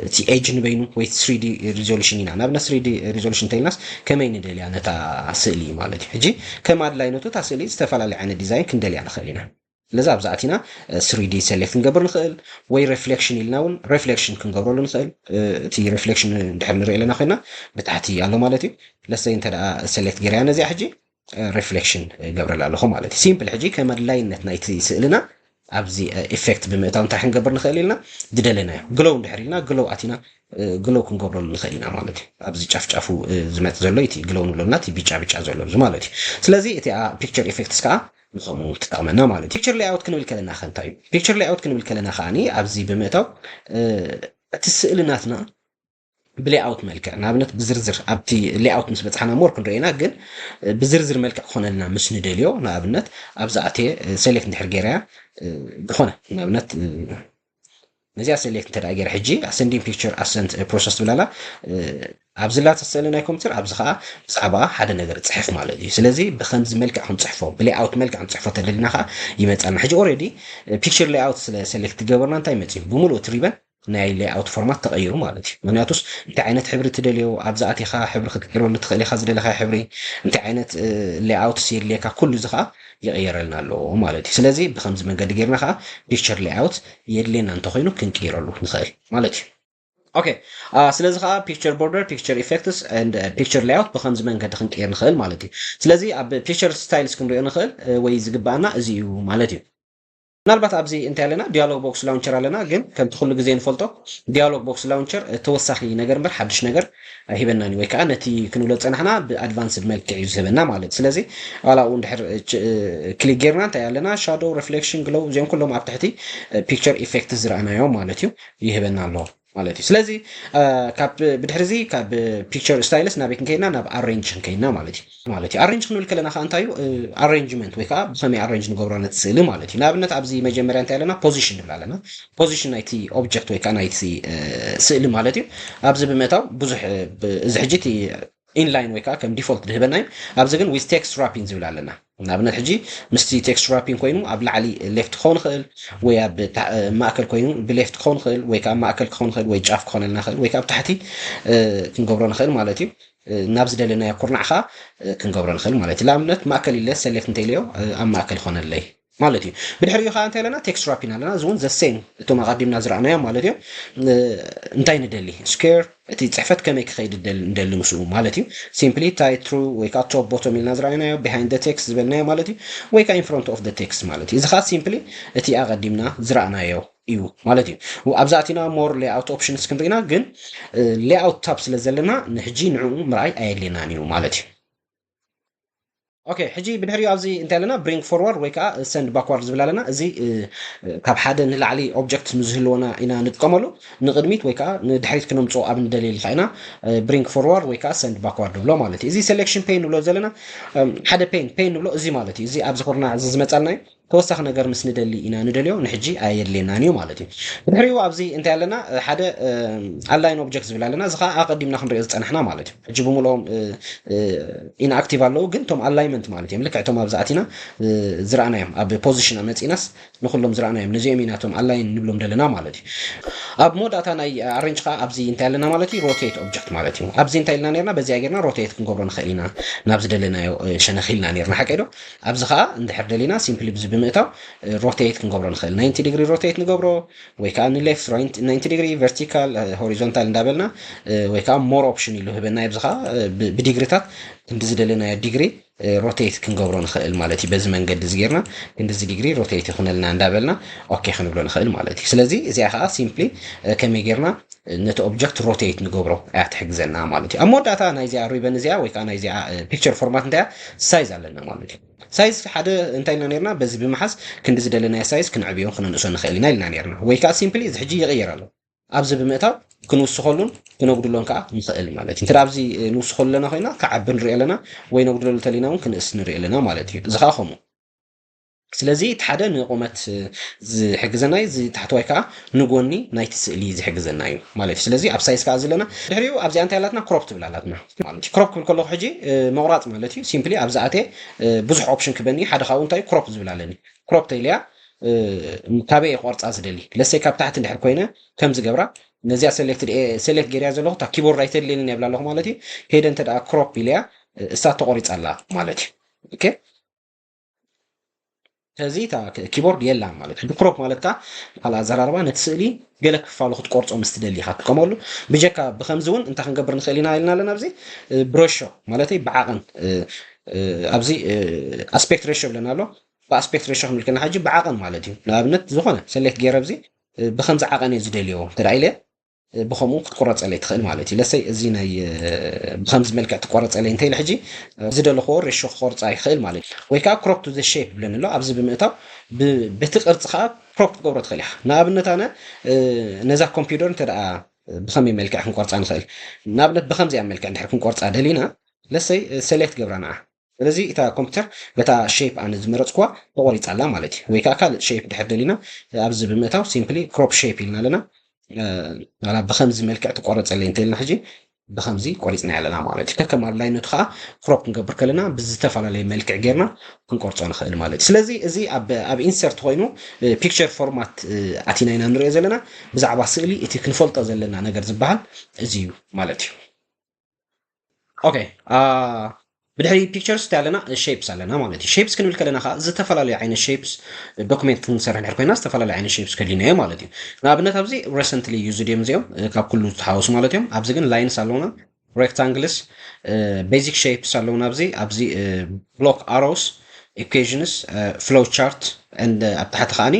እቲ edge ንበይኑ ወይ three D resolution ኢና። ንኣብነት three D resolution እንተኢልናስ ከመይ ንደልያ ነታ ስእሊ ማለት እዩ። ሕጂ ከም ኣድላይነቱ እታ ስእሊ ዝተፈላለየ ዓይነት design ክንደልያ ንኽእል ኢና። ስለዚ ኣብዛ ኣቲና፣ እ፣ three D select ክንገብር ንኽእል ወይ reflection ኢልና እውን reflection ክንገብረሉ ንኽእል። እ፣ እቲ reflection እንድሕር ንርኢ ኣለና ኮይና ብታሕቲ ኣሎ ማለት እዩ። Let's say እንተ ደኣ select ገይረያ ነዚኣ ሕጂ፣ እ፣ reflection እገብረላ ኣለኹ ማለት እዩ። Simply ሕጂ ከም ኣድላይነት ናይቲ ስእልና ኣብዚ፣ እ፣ effect ብምእታው እንታይ ክንገብር ንኽእል ኢልና ዝደለናዮ glow እንድሕር ኢልና glow ኣቲና፣ እ፣ glow ክንገብረሉ ንኽእል ኢና ማለት እዩ። ኣብዚ ጫፍ ጫፉ፣ እ፣ ዝመጽእ ዘሎ እቲ glow ንብሎ እና እቲ ቢጫ ቢጫ ዘሎ እዚ ማለት እዩ። ስለዚ እቲኣ picture effects ከኣ ንኸምኡ ትጠቕመና ማለት እዩ። Picture layout ክንብል ከለና ከ እንታይ እዩ? Picture layout ክንብል ከለና ከኣኒ ኣብዚ ብምእታው፣ እ፣ እቲ ስእሊ ናትና ብ layout መልክዕ፣ ንኣብነት ብዝርዝር ኣብቲ layout ምስ በጻሕና more ክንሪኦ ኢና፣ ግን፣ እ፣ ብዝርዝር መልክዕ ክኾነልና ምስ ንደልዮ፣ ንኣብነት ኣብዛ ኣትየ፣ እ፣ select እንድሕር ገይረያ፣ እ፣ ዝኾነ ንኣብነት፣ እ፣ ነዚኣ select እንተ ደኣ ገይረ ሕጂ ascending picture ascent፣ እ፣ process ትብል ኣላ። እ፣ ኣብዚ ላታ ስእሊ ናይ ኮምፒውተር፣ ኣብዚ ኸኣ ብዛዕባ ሓደ ነገር ጽሕፍ ማለት እዩ። ስለዚ ብኸምዚ መልክዕ ክንጽሕፎ፣ ብ layout መልክዕ ክንጽሕፎ ተደሊና ኸኣ ይመጻልና። ሕጂ already፣ እ፣ picture layout ስለ select ገበርና እንታይ መጽዩ? ብምሉኡ እቲ ribbon ናይ layout format ተቐይሩ ማለት እዩ። ምኽንያቱስ እንታይ ዓይነት ሕብሪ ትደልዮ፣ ኣብዛ ኣቲኻ ሕብሪ ክትቀይረሉ ትኽእል ኢኻ፣ ዝደለኻዮ ሕብሪ፣ እንታይ ዓይነት፣ እ፣ layout የድልየካ፣ ኩሉ እዚ ኸኣ ይቕየረልና ኣለዎ ማለት እዩ። ስለዚ ብኸምዚ መንገዲ ጌርና ኸኣ picture layout የድልየና እንተኾይኑ ክንቅይረሉ ንኽእል ማለት እዩ። ኦኬ፣ አ፣ ስለዚ ኸኣ picture border፣ picture effects and፣ እ፣ picture layout ብኸምዚ መንገዲ ክንቅይር ንኽእል ማለት እዩ። ስለዚ ኣብ picture styles ክንሪኦ ንኽእል፣ እ፣ ወይ ዝግባኣና እዚ እዩ ማለት እዩ። ምናልባት ኣብዚ እንታይ ኣለና? Dialogbox launcher ኣለና፣ ግን ከምቲ ኩሉ ግዜ ንፈልጦ dialogbox launcher፣ እ፣ ተወሳኺ ነገር እምበር ሓድሽ ነገር ኣይህበናን እዩ፣ ወይ ከኣ ነቲ ክንብሎ ዝጸናሕና ብ advanced መልክዕ እዩ ዝህበና ማለት እዩ። ስለዚ ዋላ ኣብኡ እንድሕር፣ እ፣ ች-፣ እ፣ click ጌርና እንታይ ኣለና? Shadow፣ reflection፣ glow እዚኦም ኩሎም ኣብ ትሕቲ፣ እ፣ picture effect ዝረኣናዮም ማለት እዩ ይህበና ኣሎ ማለት እዩ። ስለዚ፣ እ፣ ካብ ብድሕሪ እዚ ካብ picture styles ናበይ ክንከይድና? ናብ arrange ክንከይድና ማለት እዩ። ማለት እዩ። Arrange ክንብል ከለና ከኣ እንታይ እዩ? እ፣ arrangement ወይ ከኣ ብኸመይ arrange ንገብሮ ነቲ ስእሊ ማለት እዩ። ንኣብነት ኣብዚ መጀመርያ እንታይ ኣለና? Position ንብል ኣለና። Position ናይቲ object ወይ ከኣ ናይቲ፣ እ፣ ስእሊ ማለት እዩ። ኣብዚ ብምእታው ብዙሕ፣ እ፣ ብ-፣ እዚ ሕጂ እቲ inline ወይ ከኣ ከም default ዝህበና እዩ። ኣብዚ ግን with text wrapping ዝብል ኣለና። ንኣብነት ሕጂ ምስቲ text wrapping ኮይኑ ኣብ ላዕሊ left ክኸውን ይኽእል፣ ወይ ኣብ ታ-፣ ማእከል ኮይኑ ብ left ክኸውን ይኽእል፣ ወይ ከኣ ማእከል ክኸውን ይኽእል፣ ወይ ጫፍ ክኾነልና ይኽእል፣ ወይ ከኣ ኣብ ታሕቲ፣ እ፣ ክንገብሮ ንኽእል ማለት እዩ። እ፣ ናብ ዝደለናዮ ኩርናዕ ኸኣ፣ እ፣ ክንገብሮ ንኽእል ማለት እዩ። ንኣብነት ማእከል ኢለ select እንተ ኢለዮ፣ እ፣ ኣብ ማእከል ይኾነለይ ማለት እዩ። ብድሕሪኡ ኸኣ እንታይ ኣለና? Text wrapping ኣለና። እዚ እውን the same፣ እቶም ኣቐዲምና ዝረኣናዮም ማለት እዩ። እ፣ እንታይ ንደሊ? Square፣ እቲ ጽሕፈት ከመይ ክኸይድ ደል-፣ ንደሊ ምስኡ ማለት እዩ። Simply እንታይ true ወይ ከኣ top bottom ኢልና ዝረኣናዮ፣ behind the text ዝበልናዮ ማለት እዩ። ወይ ከኣ in front of the text ማለት እዩ። እዚ ኸኣ simply እቲ ኣቐዲምና ዝረኣናዮ እዩ ማለት እዩ። ኣብዛ ኣቲና more layout options ክንርኢና፣ ግን፣ እ፣ layout tab ስለ ዘለና ንሕጂ ንዕኡ ምርኣይ ኣየድልየናን እዩ ማለት እዩ። ኦኬ፣ ሕጂ ብድሕሪኡ ኣብዚ እንታይ ኣለና? Bring forward ወይ ከኣ send backward ዝብል ኣለና። እዚ፣ እ፣ እ፣ ካብ ሓደ ንላዕሊ object ንዝህልወና ኢና ንጥቀመሉ። ንቕድሚት ወይ ከኣ ንድሕሪት ክነምጽኦ ኣብ ንደልየሉ ኸኣ ኢና፣ እ፣ bring forward ወይ ከኣ send backward ንብሎ ማለት እዩ። እዚ selection pane ንብሎ ዘለና፣ እም፣ ሓደ pane፣ pane ንብሎ እዚ ማለት እዩ። እዚ ኣብዚ ኩርናዕ እዚ ዝመጻልና እዩ። ተወሳኺ ነገር ምስ ንደሊ ኢና ንደልዮ፣ ንሕጂ ኣየድልየናን እዩ ማለት እዩ። ብድሕሪኡ ኣብዚ እንታይ ኣለና? ሓደ ኣላይን ኦብጀክት ዝብል ኣለና። እዚ ከዓ ኣቐዲምና ክንሪኦ ዝፀናሕና ማለት እዩ። ሕጂ ብምልኦም ኢንኣክቲቭ ኣለዉ፣ ግን እቶም ኣላይመንት ማለት እዮም። ልክዕ እቶም ኣብዚ ኣቲና ዝረኣናዮም ኣብ ፖዚሽን መፂናስ ንኩሎም ዝረኣናዮም ነዚኦም ኢና እቶም ኣላይን ንብሎም ደለና ማለት እዩ። ኣብ መወዳእታ ናይ ኣሬንጅ ከዓ ኣብዚ እንታይ ኣለና ማለት እዩ? ሮቴት ኦብጀክት ማለት እዩ። ኣብዚ እንታይ ኢልና ነርና? በዚኣ ጌርና ሮቴት ክንገብሮ ንኽእል ኢና፣ ናብ ዝደለናዮ ሸነኽ ኢልና ነርና፣ ሓቀይ ዶ? ኣብዚ ከዓ እንድሕር ደሊና ሲምፕሊ ብዚ ብምእታው ሮቴት ክንገብሮ ንኽእል። ናይንቲ ዲግሪ ሮቴት ንገብሮ፣ ወይ ከዓ ንሌፍት ናይንቲ ዲግሪ፣ ቨርቲካል፣ ሆሪዞንታል እንዳበልና፣ ወይ ከዓ ሞር ኦፕሽን ኢሉ ህበና። ኣብዚ ከዓ ብዲግሪታት ክንዲ ዝደለናዮ ዲግሪ ሮቴት ክንገብሮ ንኽእል ማለት እዩ። በዚ መንገዲ እዚ ጌርና ክንድዚ ዲግሪ ሮቴት ይኹነልና እንዳበልና ኦኬ ክንብሎ ንኽእል ማለት እዩ። ስለዚ እዚኣ ከዓ ሲምፕሊ ከመይ ጌርና ነቲ ኦብጀክት ሮቴት ንገብሮ እያ ትሕግዘና ማለት እዩ። ኣብ መወዳእታ ናይዚኣ ሪበን እዚኣ ወይ ከዓ ናይዚኣ ፒክቸር ፎርማት እንታይ እያ? ሳይዝ ኣለና ማለት እዩ። ሳይዝ ሓደ እንታይ ኢልና ነርና? በዚ ብምሓዝ ክንዲ ዝደለናዮ ሳይዝ ክንዕብዮን ክነንእሶ ንኽእል ኢና ኢልና ነርና። ወይ ከዓ ሲምፕሊ እዚ ሕጂ ይቕየር ኣሎ። ኣብዚ ብምእታው ክንውስኸሉን ክነጉድሎን ከዓ ንኽእል ማለት እዩ። እንተ ኣብዚ ንውስኸሉ ኣለና ኮይና ክዓቢ ንሪኦ ኣለና፣ ወይ ነጉድለሉ ተሊና እውን ክንእስ ንሪኦ ኣለና ማለት እዩ። እዚ ከዓ ከምኡ። ስለዚ እቲ ሓደ ንቁመት ዝሕግዘና እዩ፣ እዚ ታሕተዋይ ከዓ ንጎኒ ናይቲ ስእሊ ዝሕግዘና እዩ ማለት እዩ። ስለዚ ኣብ ሳይዝ ከዓ ዘለና ድሕሪኡ ኣብዚኣ እንታይ ኣላትና? ክሮፕ ትብል ኣላትና ማለት እዩ። ክሮፕ ክብል ከለኹ ሕጂ ምቑራፅ ማለት እዩ። ሲምፕሊ ኣብዚ ኣትየ ብዙሕ ኦፕሽን ክበኒ፣ ሓደ ካብኡ እንታይ ክሮፕ ዝብል ኣለኒ። ክሮፕ ተይለያ ካበይ ክቆርፃ ዝደሊ? ለሰይ ካብ ታሕቲ እንድሕር ኮይነ ከም ዝገብራ ነዚኣ ሴሌክት ሴሌክት ገይርያ ዘለኹ እታ ኪቦርድ ኣይተድልየንን የብላ ኣለኹ ማለት እዩ። ከይደ እንተ ደኣ ክሮፕ ኢለያ እሳ ተቆሪፃ ኣላ ማለት እዩ። ኦኬ፣ ስለዚ እታ ኪቦርድ የላን ማለት እዩ። ክሮፕ ማለት ከዓ ካልእ ኣዘራርባ ነቲ ስእሊ ገለ ክፋሉ ክትቆርፆ ምስ ትደሊ ኢኻ ትጥቀመሉ። ብጀካ ብከምዚ እውን እንታይ ክንገብር ንኽእል ኢና ኢልና ኣለና ኣብዚ ብሬሾ ማለት ብዓቐን ኣብዚ ኣስፔክት ሬሾ ብለና ኣሎ። ብኣስፔክት ሬሾ ክንብል ከለና ሕጂ ብዓቐን ማለት እዩ። ንኣብነት ዝኾነ ሴሌክት ገይረ ኣብዚ ብከምዚ ዓቐን እየ ዝደልዮ እንተ ኢለ ብከምኡ ክትቆረፀለይ ትኽእል ማለት እዩ። ለሰይ እዚ ናይ ብከምዚ መልክዕ ትቆረፀለይ እንተ ኢለ ሕጂ ዝደለኽዎ ሬሾ ክቆርፃ ይኽእል ማለት እዩ። ወይ ከዓ ክሮፕ ቱ ዘ ሼፕ ብለኒ ኣሎ። ኣብዚ ብምእታው በቲ ቅርፂ ከዓ ክሮፕ ክትገብሮ ትኽእል ኢኻ። ንኣብነት ኣነ ነዛ ኮምፒውተር እንተ ደኣ ብኸመይ መልክዕ ክንቆርፃ ንኽእል? ንኣብነት ብከምዚኣ መልክዕ እንድሕር ክንቆርፃ ደሊና ለሰይ ሴሌክት ገብራ ንዓ። ስለዚ እታ ኮምፒውተር በታ ሼፕ ኣነ ዝመረፅኩዋ ተቆሪፃ ኣላ ማለት እዩ። ወይ ከዓ ካልእ ሼፕ ድሕር ደሊና ኣብዚ ብምእታው ሲምፕሊ ክሮፕ ሼፕ ኢልና ኣለና። ዋላ ብከምዚ መልክዕ ትቆረፀለይ እንተልና ሕጂ ብከምዚ ቆሪፅና ኣለና ማለት እዩ። ከከም ኣድላይነቱ ከዓ ክሮፕ ክንገብር ከለና ብዝተፈላለየ መልክዕ ጌርና ክንቆርፆ ንኽእል ማለት እዩ። ስለዚ እዚ ኣብ ኢንሰርት ኮይኑ ፒክቸር ፎርማት ኣቲና ኢና ንሪኦ ዘለና። ብዛዕባ ስእሊ እቲ ክንፈልጦ ዘለና ነገር ዝበሃል እዚ እዩ ማለት እዩ። ኦኬ፣ ብድሕሪ ፒክቸርስ እንታይ ኣለና? ሼፕስ ኣለና ማለት እዩ። ሼፕስ ክንብል ከለና ከዓ ዝተፈላለዩ ዓይነት ሼፕስ ዶክሜንት ክንሰርሕ ድሕር ኮይና ዝተፈላለዩ ዓይነት ሼፕስ ከድልዩና እዮም ማለት እዩ። ንኣብነት ኣብዚ ረሰንትሊ ዩዝድ እዮም እዚኦም ካብ ኩሉ ዝተሓወሱ ማለት እዮም። ኣብዚ ግን ላይንስ ኣለውና፣ ሬክታንግልስ፣ ቤዚክ ሼፕስ ኣለውና። ኣብዚ ኣብዚ ብሎክ ኣሮውስ፣ ኢኩዌሽንስ፣ ፍሎ ቻርት፣ ኣብ ታሕቲ ከዓኒ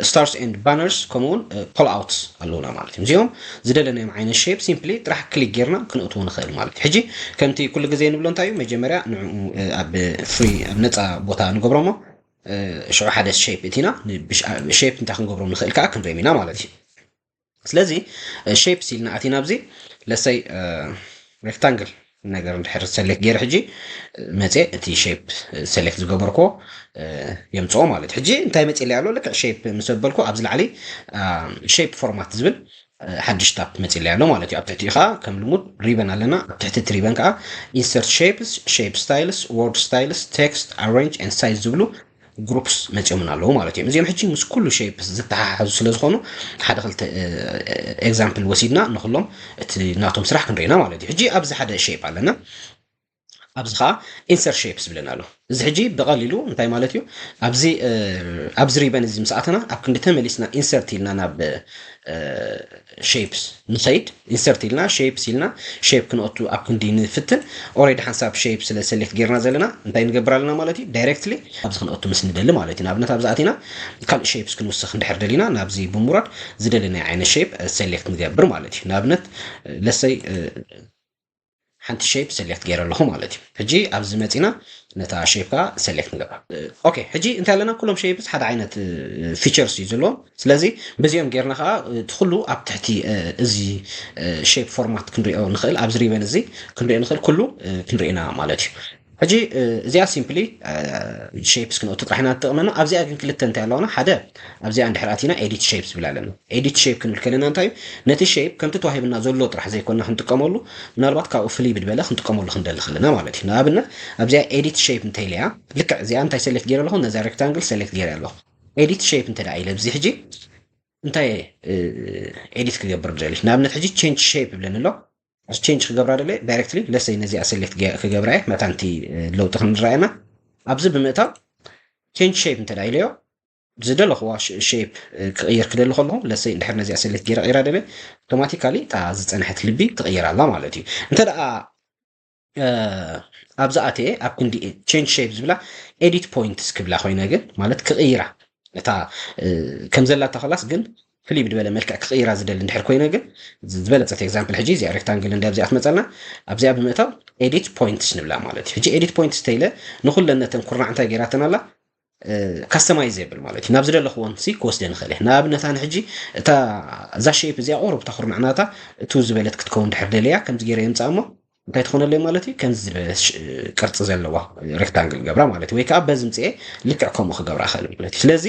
stars and banners ከምኡውን ኮል ኣውትስ ኣለውና ማለት እዩ። እዚኦም ዝደለናዮም ዓይነት ሼፕ ሲምፕሊ ጥራሕ ክሊክ ጌርና ክንእትዎ ንኽእል ማለት እዩ። ሕጂ ከምቲ ኩሉ ግዜ ንብሎ እንታይ እዩ? መጀመርያ ንዕኡ ኣብ ፍሪ ኣብ ነፃ ቦታ ንገብሮሞ ሽዑ ሓደ ሼፕ እቲና ሼፕ እንታይ ክንገብሮም ንኽእል ከዓ ክንሪኦም ኢና ማለት እዩ። ስለዚ ሼፕስ ኢልና ኣቲና ኣብዚ ለሰይ ሬክታንግል ነገር እንድሕር ሰሌክት ገይረ ሕጂ መፅየ እቲ ሼፕ ሰሌክት ዝገበርክዎ የምፅኦ ማለት እዩ። ሕጂ እንታይ መፅእ ኣሎ? ልክዕ ሼፕ ምስ ኣበልኩ ኣብዚ ላዕሊ ሼፕ ፎርማት ዝብል ሓድሽ ታብ መፅእ ኣሎ ማለት እዩ። ኣብ ትሕቲኡ ከዓ ከም ልሙድ ሪበን ኣለና። ኣብ ትሕቲ እቲ ሪበን ከዓ ኢንሰርት ሼፕስ፣ ሼፕ ስታይልስ፣ ወርድ ስታይልስ፣ ቴክስት ኣሬንጅ ኤንድ ሳይዝ ዝብሉ ግሩፕስ መፂኦምን ኣለዉ ማለት እዮም። እዚኦም ሕጂ ምስ ኩሉ ሼፕስ ዝተሓሓዙ ስለ ዝኾኑ ሓደ ክልተ ኤግዛምፕል ወሲድና ንኩሎም እቲ ናቶም ስራሕ ክንርኢና ማለት እዩ። ሕጂ ኣብዚ ሓደ ሼፕ ኣለና። ኣብዚ ከዓ ኢንሰርት ሼፕስ ዝብለና ኣሎ። እዚ ሕጂ ብቐሊሉ እንታይ ማለት እዩ? ኣብዚ ኣብዚ ሪበን እዚ ምስ ኣተና ኣብ ክንዲ ተመሊስና ኢንሰርት ኢልና ናብ ሼፕስ ንኸይድ፣ ኢንሰርት ኢልና ሼፕስ ኢልና ሼፕ ክንኣቱ ኣብ ክንዲ ንፍትን። ኦሬዲ ሓንሳብ ሼፕ ስለ ሰሌክት ጌርና ዘለና እንታይ ንገብር ኣለና ማለት እዩ? ዳይሬክትሊ ኣብዚ ክንኣቱ ምስ ንደሊ ማለት እዩ። ንኣብነት ኣብዚ ኣቲና ካልእ ሼፕስ ክንውስኽ እንድሕር ደሊና ናብዚ ብምውራድ ዝደለናዮ ዓይነት ሼፕ ሰሌክት ንገብር ማለት እዩ። ንኣብነት ለሰይ ሓንቲ ሼፕ ሰሌክት ገይረ ኣለኹ ማለት እዩ። ሕጂ ኣብዚ መፂና ነታ ሼፕ ከዓ ሰሌክት ንገብራ። ኦኬ፣ ሕጂ እንታይ ኣለና? ኩሎም ሼፕስ ሓደ ዓይነት ፊቸርስ እዩ ዘለዎም። ስለዚ በዚኦም ጌርና ከዓ እቲ ኩሉ ኣብ ትሕቲ እዚ ሼፕ ፎርማት ክንሪኦ ንኽእል፣ ኣብዚ ሪበን እዚ ክንሪኦ ንኽእል፣ ኩሉ ክንሪእና ማለት እዩ። ሕጂ እዚኣ simply shapes ክንእቱ ጥራሕ ኢና ትጠቕመና። ኣብዚኣ ግን ክልተ እንታይ ኣለዋና? ሓደ ኣብዚኣ እንድሕር ኣቲና edit shapes ዝብል ኣለና። Edit shape ክንብል ከለና እንታይ እዩ? ነቲ shape ከምቲ ተዋሂብና ዘሎ ጥራሕ ዘይኮንና ክንጥቀመሉ፣ ምናልባት ካብኡ ፍልይ ብድበለ ክንጥቀመሉ ክንደሊ ከለና ማለት እዩ። ንኣብነት ኣብዚኣ edit shape እንተኢለያ፣ ልክዕ እዚኣ እንታይ select ገይረ ኣለኹ? ነዛ rectangle select ገይረ ኣለኹ። Edit shape እንተ ደኣ ኢለ ኣብዚ ሕጂ እንታይ edit ክገብር ደሊ? ንኣብነት ሕጂ change shape ይብለኒ ኣሎ። change ክገብራ ደለ directly ለሰይ ነዚኣ select ክገብራ እየ። መታንቲ ለውጢ ክንረኣየና ኣብዚ ብምእታው change shape እንተ ኢለዮ ዝደለኽዋ shape ክቕይር ክደሊ ከለኹ ለሰይ እንድሕር ነዚኣ select ገይረ ቀይራ ደለ automatically እታ ዝፀንሐት ልቢ ትቕየር ኣላ ማለት እዩ። እንተ ደኣ ኣብዚ ኣትየ ኣብ ክንዲ change shape ዝብላ edit points ክብላ ኮይነ ግን ማለት ክቕይራ እታ ከም ዘላታ ከላስ ግን ፍልይ ብድበለ መልክዕ ክቕይራ ዝደሊ እንድሕር ኮይነ ግን ዝበለፀት example ሕጂ እዚኣ rectangle እንዲ ኣብዚኣ ትመፀልና ኣብዚኣ ብምእታው edit points ንብላ ማለት እዩ። ሕጂ edit points ተይለ ንኩለን ነተን ኩርናዕ እንታይ ገይራተን ኣላ customize የብል ማለት እዩ። ናብ ዝደለኽዎን ሲ ክወስደ ንኽእል እየ። ንኣብነት ኣነ ሕጂ እታ እዛ shape እዚኣ ቁሩብ እታ ኩርናዕ ናታ እቱ ዝበለት ክትከውን ድሕር ደለያ ከምዚ ገይረ የምፅኣ እሞ እንታይ ትኾነለይ ማለት እዩ? ከምዚ ዝበለ ቅርፂ ዘለዋ rectangle ገብራ ማለት እዩ። ወይ ከዓ በዚ ምፅኤ ልክዕ ከምኡ ክገብራ እኽእል ማለት እዩ። ስለዚ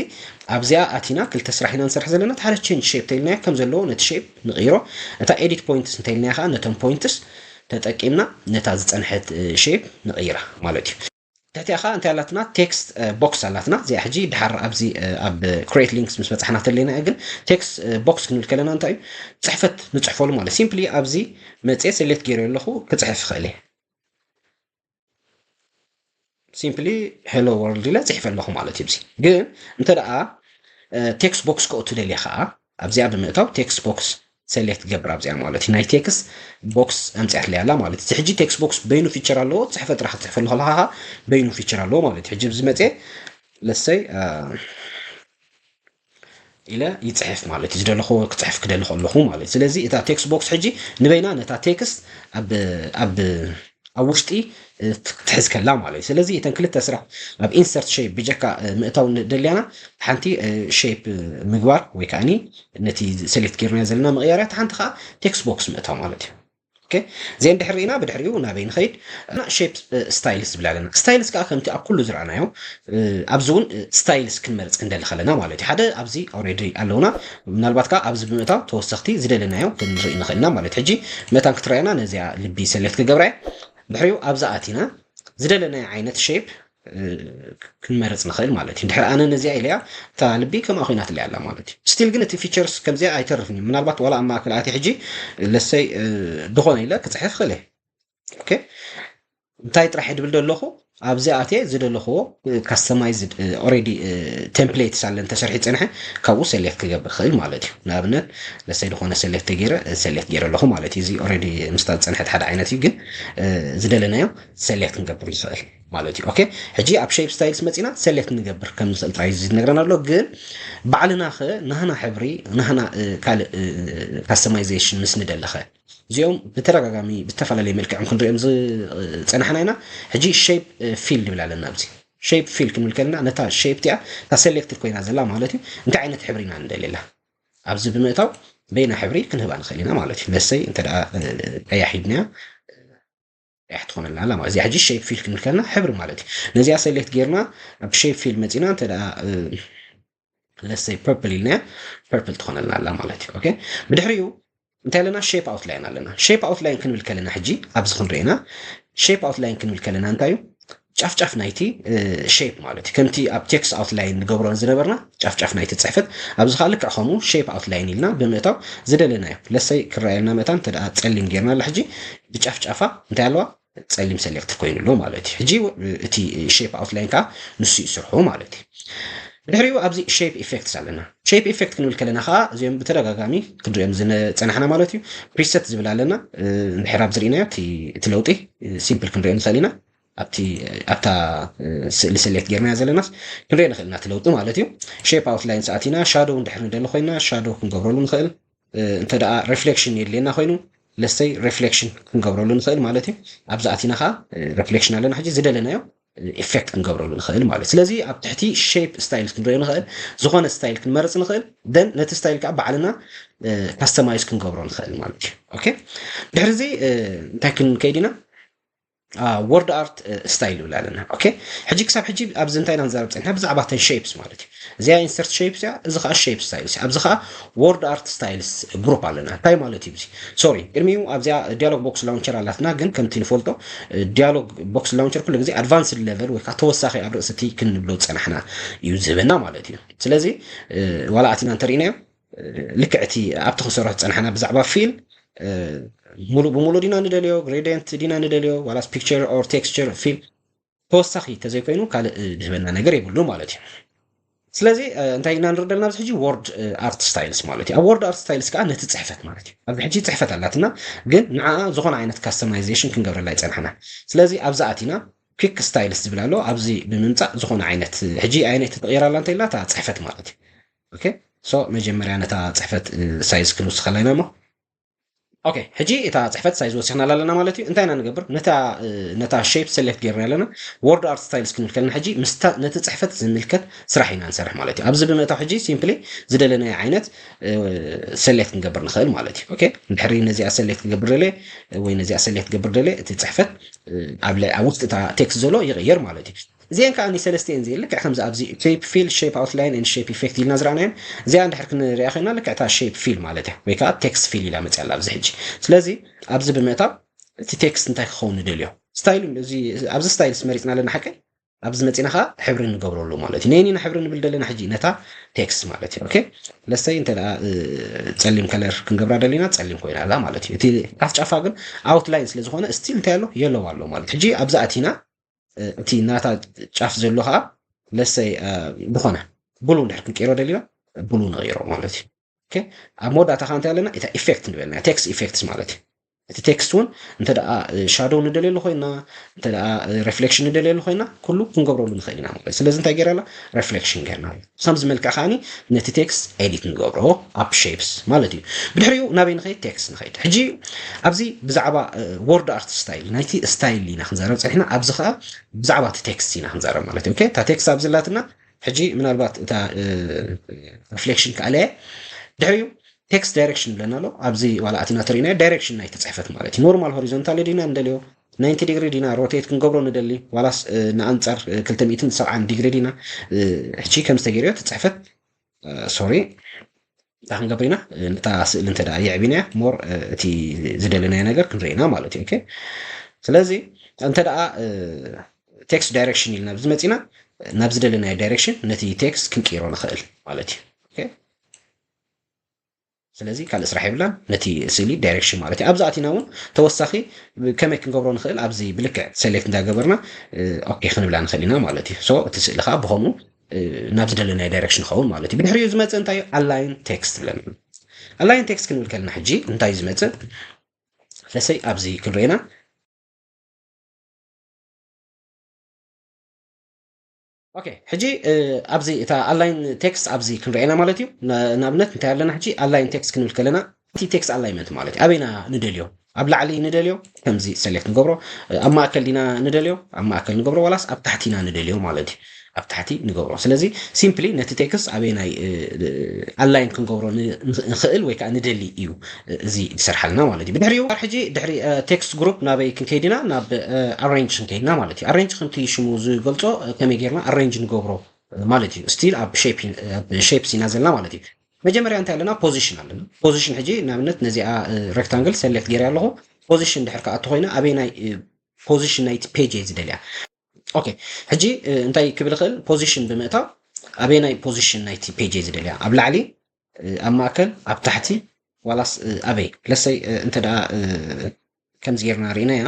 ኣብዚኣ ኣቲና ክልተ ስራሕ ኢና ንሰርሕ ዘለና። እቲ ሓደ change shape ተይልናዮ ከም ዘለዎ ነቲ shape ንቕይሮ። እታ edit points እንተይልናዮ ከዓ ነቶም points ተጠቂምና ነታ ዝፀንሐት shape ንቕይራ ማለት እዩ። ትሕቲኣ ከዓ እንታይ ኣላትና? Text box ኣላትና። እዚኣ ሕጂ ድሓር ኣብዚ ኣብ create links ምስ በፃሕና ተለና ግን text box ክንብል ከለና እንታይ እዩ? ፅሕፈት ንፅሕፈሉ ማለት simply ኣብዚ መፅየ select ገይረ ኣለኹ ክፅሕፍ ይኽእል እየ። simply hello world ኢለ ፅሒፈ ኣለኹ ማለት እዩ። ግን እንተ ደኣ text box ከእቱ ደልየ ከዓ ኣብዚኣ ብምእታው text box select ገብር ኣብዚኣ ማለት እዩ። ናይ text box ኣምፅኣትለይ ኣላ ማለት እዩ። ሕጂ text box በይኑ feature ኣለዎ። ፅሕፈት ጥራሕ ክትፅሕፈሉ ከለካ ከዓ በይኑ feature ኣለዎ ማለት እዩ። ሕጂ ኣብዚ መፅየ ለሰይ ኢለ ይፅሕፍ ማለት እዩ። ዝደለኹዎ ክፅሕፍ ክደሊ ከለኹ ማለት እዩ። ስለዚ እታ text box ሕጂ ንበይና ነታ text ኣብ ኣብ ኣብ ውሽጢ ትሕዝ ከላ ማለት እዩ። ስለዚ እተን ክልተ ስራሕ ኣብ insert shape ብጀካ ምእታው ደልያና ሓንቲ shape ምግባር ወይ ከዓኒ ነቲ select ጌርናዮ ዘለና መቕየርያ፣ እታ ሓንቲ ከዓ text box ምእታው ማለት እዩ። እዚአን ድሕር ርኢና ብድሕሪኡ ናበይ ንኸይድ እና shape styles ዝብል ኣለና። Styles ከዓ ከምቲ ኣብ ኩሉ ዝረኣናዮ ኣብዚ እውን styles ክንመርፅ ክንደሊ ከለና ማለት እዩ። ሓደ ኣብዚ already ኣለውና፣ ምናልባት ከዓ ኣብዚ ብምእታው ተወሰኽቲ ዝደለናዮ ክንርኢ ንኽእል ኢና ማለት እዩ። ሕጂ መታን ክትረኣየና ነዚኣ ልቢ select ክገብራ እየ። ድሕሪኡ ኣብዚ ኣቲና ዝደለናዮ ዓይነት shape ክንመርፅ ንኽእል ማለት እዩ። ድሕሪ ኣነ ነዚኣ ኢለያ እታ ልቢ ከምኣ ኮይናትለይ ኣላ ማለት እዩ። Still ግን እቲ features ከምዚኣ ኣይተርፍን እዩ። ምናልባት ዋላ ኣብ ማእከል ኣትየ ሕጂ ለሰይ ዝኾነ ኢለ ክፅሕፍ ክእል እየ። Okay እንታይ ጥራሕ እየ ድብል ደለኹ? ኣብዚ ኣትየ ዝደለኽዎ customized already templates ኣለን ተሰርሒ ዝፀንሐ ካብኡ select ክገብር ክእል ማለት እዩ። ንኣብነት ለሰይ ዝኾነ select ገይረ select ገይረ ኣለኹ ማለት እዩ። እዚ already ምስታ ዝፀንሐት ሓደ ዓይነት እዩ፣ ግን ዝደለናዮ select ክንገብር ንኽእል ማለት እዩ። Okay ሕጂ ኣብ shape styles መፂና select ንገብር ከም ንኽእል ጥራይ እዚ ዝነግረና ኣሎ። ግን ባዕልና ኸ ናህና ሕብሪ ናህና ካልእ customization ምስ ንደለኸ እዚኦም ብተደጋጋሚ ብዝተፈላለየ መልክዕም ክንሪኦም ዝፀናሕና ኢና። ሕጂ shape fill ንብል ኣለና። ኣብዚ shape fill ክንብል ከለና ነታ shape እቲኣ እታ selected ኮይና ዘላ ማለት እዩ እንታይ ዓይነት ሕብሪ ኢና ንደልየላ ኣብዚ ብምእታው በይና ሕብሪ ክንህባ ንኽእል ኢና ማለት እዩ። ለሰይ እንተ ደኣ ቀያሕ ሂብናያ ቀያሕ ትኾነልና ኣላ ማለት እዚኣ ሕጂ shape fill ክንብል ከለና ሕብሪ ማለት እዩ። ነዚኣ select ጌርና ኣብ shape fill መፂና እንተ ደኣ ለሰይ purple ኢልናያ purple ትኾነልና ኣላ ማለት እዩ። Okay ብድሕሪኡ እንታይ ኣለና? Shape outline ኣለና። Shape outline ክንብል ከለና ሕጂ ኣብዚ ክንሪኤና shape outline ክንብል ከለና እንታይ እዩ? ጫፍ ጫፍ ናይቲ shape ማለት እዩ። ከምቲ ኣብ text outline ንገብሮ ዝነበርና ጫፍ ጫፍ ናይቲ ፅሕፈት ኣብዚ ከዓ ልክዕ ከምኡ shape outline ኢልና ብምእታው ዝደለናዮ ለሰይ ክረኣየልና መእታ እንተ ደኣ ፀሊም ጌርና ኣላ ሕጂ ብጫፍ ጫፋ እንታይ ኣለዋ? ፀሊም select ኮይኑ ኣሎ ማለት እዩ። ሕጂ እቲ shape outline ከዓ ንሱ እዩ ስርሑ ማለት እዩ። ድሕሪኡ ኣብዚ shape effects ኣለና። Shape effect ክንብል ከለና ከዓ እዚኦም ብተደጋጋሚ ክንሪኦም ዝፀናሕና ማለት እዩ። Preset ዝብል ኣለና። እንድሕር ኣብዚ ርኢናዮ እቲ ለውጢ simple ክንሪኦ ንኽእል ኢና። ኣብቲ ኣብታ ስእሊ select ጌርናዮ ዘለናስ ክንሪኦ ንኽእል ኢና እቲ ለውጢ ማለት እዩ። Shape outline ሰኣቲና shadow እንድሕር ንደሊ ኮይና shadow ክንገብረሉ ንኽእል። እንተ ደኣ reflection የድልየና ኮይኑ ለሰይ reflection ክንገብረሉ ንኽእል ማለት እዩ። ኣብዚ ኣቲና ከዓ reflection ኣለና ሕጂ ዝደለናዮ effect ክንገብረሉ ንኽእል ማለት እዩ። ስለዚ ኣብ ትሕቲ shape styles ክንሪኦ ንኽእል፣ ዝኾነ style ክንመርፅ ንኽእል፣ then ነቲ style ከዓ ባዕልና customize ክንገብሮ ንኽእል ማለት እዩ። Okay ድሕሪ እዚ እንታይ ክንከይድ ኢና? word art style ይብል ኣለና። ኦኬ፣ ሕጂ ክሳብ ሕጂ ኣብዚ እንታይ ኢና ንዛረብ ጸኒሕና? ብዛዕባ ተን shapes ማለት እዩ። እዚኣ insert shapes እያ፣ እዚ ከዓ shape styles እዩ። ኣብዚ ከዓ word art styles group ኣለና። እንታይ ማለት እዩ እዚ? ሶሪ፣ ቅድሚኡ ኣብዚኣ dialog box launcher ኣላትና፣ ግን ከምቲ ንፈልጦ dialog box launcher ኩሉ ግዜ advanced level ወይ ከዓ ተወሳኺ ኣብ ርእሲ እቲ ክንብሎ ዝጸናሕና እዩ ዝህበና ማለት እዩ። ስለዚ ዋላ ኣቲና እንተርኢናዮ ልክዕ እቲ ኣብቲ ክንሰርሖ ዝጸናሕና ብዛዕባ fill ሙሉእ ብሙሉእ ዲና ንደልዮ፣ gradient ዲና ንደልዮ፣ ዋላስ picture or texture fill ተወሳኺ ተዘይኮይኑ ካልእ ዝህበና ነገር የብሉ ማለት እዩ። ስለዚ እንታይ ኢና ንርኢ ዘለና ኣብዚ ሕጂ? Word art styles ማለት እዩ። ኣብ word art styles ከዓ ነቲ ጽሕፈት ማለት እዩ። ኣብዚ ሕጂ ጽሕፈት ኣላትና፣ ግን ንዓኣ ዝኾነ ዓይነት customization ክንገብረላ ይጸናሕና። ስለዚ ኣብዚ ኣቲና quick styles ዝብል ኣሎ። ኣብዚ ብምምጻእ ዝኾነ ዓይነት ሕጂ ኣይነት ተቐይራላ እንተኢልና እታ ጽሕፈት ማለት እዩ። ኦኬ፣ so መጀመርያ ነታ ጽሕፈት size ክንውስኸላ ኢና እሞ ኦኬ፣ ሕጂ እታ ጽሕፈት size ወሲኽናላ ኣለና ማለት እዩ። እንታይ ኢና ንገብር? ነታ ነታ shape select ጌርና ኣለና። Word art styles ክንብል ከለና ሕጂ ምስታ ነቲ ጽሕፈት ዝምልከት ስራሕ ኢና ንሰርሕ ማለት እዩ። ኣብዚ ብምእታው ሕጂ simply ዝደለናዮ ዓይነት select ክንገብር ንኽእል ማለት እዩ። ኦኬ፣ እንድሕሪ ነዚኣ select ክገብር ደልየ ወይ ነዚኣ select ክገብር ደልየ እቲ ጽሕፈት ኣብ ውሽጢ እታ text ዘሎ ይቕየር ማለት እዩ። እዚአን ከዓ ንሰለስቲአን እዚአን ልክዕ ከምዚ ኣብዚ shape fill, shape outline and shape effect ኢልና ዝረኣናየን እዚኣ እንድሕር ክንሪኣ ኮይና ልክዕ እታ shape fill ማለት እያ፣ ወይ ከዓ text fill ኢላ መፅያ ኣላ ኣብዚ ሕጂ። ስለዚ ኣብዚ ብምእታው እቲ text እንታይ ክኸውን ንደልዮ style ኣብዚ style መሪፅና ኣለና ሓቀይ። ኣብዚ መፂና ከዓ ሕብሪ ንገብረሉ ማለት እዩ። ነየኒና ሕብሪ ንብል ዘለና ሕጂ ነታ text ማለት እዩ። ኦኬ፣ ለሰይ እንተ ደኣ ፀሊም color ክንገብራ ደሊና ፀሊም ኮይና ኣላ ማለት እዩ። እቲ ጫፍ ጫፋ ግን outline ስለ ዝኾነ still እንታይ ኣሎ? Yellow ኣሎ ማለት እዩ። ሕጂ ኣብዚ ኣቲና እቲ ናታ ጫፍ ዘሎ ከዓ ለሰይ ዝኾነ ብሉ እንድሕር ክንቀይሮ ደሊና ብሉ ንቐይሮ ማለት እዩ። ኦኬ፣ ኣብ መወዳእታ ከዓ እንታይ ኣለና? እታ effect ንበልና text effects ማለት እዩ። እቲ text እውን እንተ ደኣ shadow ንደልየሉ ኮይና እንተ ደኣ reflection ንደልየሉ ኮይና ኩሉ ክንገብረሉ ንኽእል ኢና ማለት እዩ። ስለዚ እንታይ ገይረና? Reflection ገይርና። ብሳምዚ መልክዕ ከዓኒ ነቲ text edit ንገብሮ ኣብ shapes ማለት እዩ። ብድሕሪኡ ናበይ ንኸይድ? Text ንኸይድ። ሕጂ ኣብዚ ብዛዕባ word art style ናይቲ style ኢና ክንዛረብ ጸኒሕና። ኣብዚ ከዓ ብዛዕባ እቲ text ኢና ክንዛረብ ማለት እዩ። ኦኬ፣ እታ text ኣብዚ ኣላትና ሕጂ ምናልባት እታ reflection ከኣለየ ድሕሪኡ text direction ብለና ኣሎ። ኣብዚ ዋላ ኣቲና ተሪእናዮ direction ናይቲ ጽሕፈት ማለት እዩ። Normal horizontal ዲና ንደልዮ፣ ninety degree ዲና rotate ክንገብሮ ንደሊ፣ ዋላስ ንኣንጻር ክልተ ሚእትን ሰብዓን degree ዲና? ሕጂ ከም ዝተገይርዮ እቲ ጽሕፈት sorry እንታይ ክንገብር ኢና? ነታ ስእሊ እንተ ደኣ የዕቢናያ more እቲ ዝደለናዮ ነገር ክንርኢ ኢና ማለት እዩ። ኦኬ፣ ስለዚ እንተ ደኣ text direction ኢልና ኣብዚ መጺና ናብ ዝደለናዮ direction ነቲ text ክንቅይሮ ንኽእል ማለት እዩ። ኦኬ፣ ስለዚ ካልእ ስራሕ የብላን፣ ነቲ ስእሊ direction ማለት እዩ። ኣብዚ ኣቲና እውን ተወሳኺ ከመይ ክንገብሮ ንኽእል ኣብዚ ብልክዕ select እንዳገበርና ኦኬ ክንብላ ንኽእል ኢና ማለት እዩ። So እቲ ስእሊ ከዓ ብኸምኡ ናብ ዝደለናዮ direction ይኸውን ማለት እዩ። ብድሕሪኡ ዝመፅእ እንታይ እዩ? Align text ብለና። Align text ክንብል ከለና ሕጂ እንታይ እዩ ዝመፅእ? ለሰይ ኣብዚ ክንርእና ኦኬ፣ ሕጂ ኣብዚ እታ align text ኣብዚ ክንርእየና ማለት እዩ። ንኣብነት እንታይ ኣለና ሕጂ? Align text ክንብል ከለና እቲ text alignment ማለት እዩ። ኣበይና ንደልዮ? ኣብ ላዕሊ ንደልዮ፣ ከምዚ select ንገብሮ። ኣብ ማእከል ዲና ንደልዮ? ኣብ ማእከል ንገብሮ፣ ዋላስ ኣብ ታሕቲ ኢና ንደልዮ ማለት እዩ። ኣብ ታሕቲ ንገብሮ። ስለዚ simply ነቲ text ኣበይናይ align ክንገብሮ ንኽእል ወይ ከዓ ንደሊ እዩ እዚ ዝሰርሓልና ማለት እዩ። ብድሕሪኡ ሕጂ ድሕሪ text group ናበይ ክንከይድ ኢና? ናብ arrange ክንከይድ ኢና ማለት እዩ። Arrange ከምቲ ሽሙ ዝገልጾ ከመይ ጌርና arrange ንገብሮ ማለት እዩ። Still ኣብ shapes ኢና ዘለና ማለት እዩ። መጀመርያ እንታይ ኣለና? Position ኣለና። Position ሕጂ ንኣብነት ነዚኣ rectangle select ገይረ ኣለኹ። Position ድሕር ከኣ እትኾይና ኣበይ ናይ position ናይቲ page እየ ዝደልያ? ኦኬ፣ ሕጂ እንታይ ክብል ይኽእል? Position ብምእታው ኣበይ ናይ position ናይቲ page እየ ዝደልያ? ኣብ ላዕሊ፣ ኣብ ማእከል፣ ኣብ ታሕቲ፣ ዋላስ ኣበይ? ለሰይ እንተ ደኣ ከምዚ ጌርና ርኢናያ።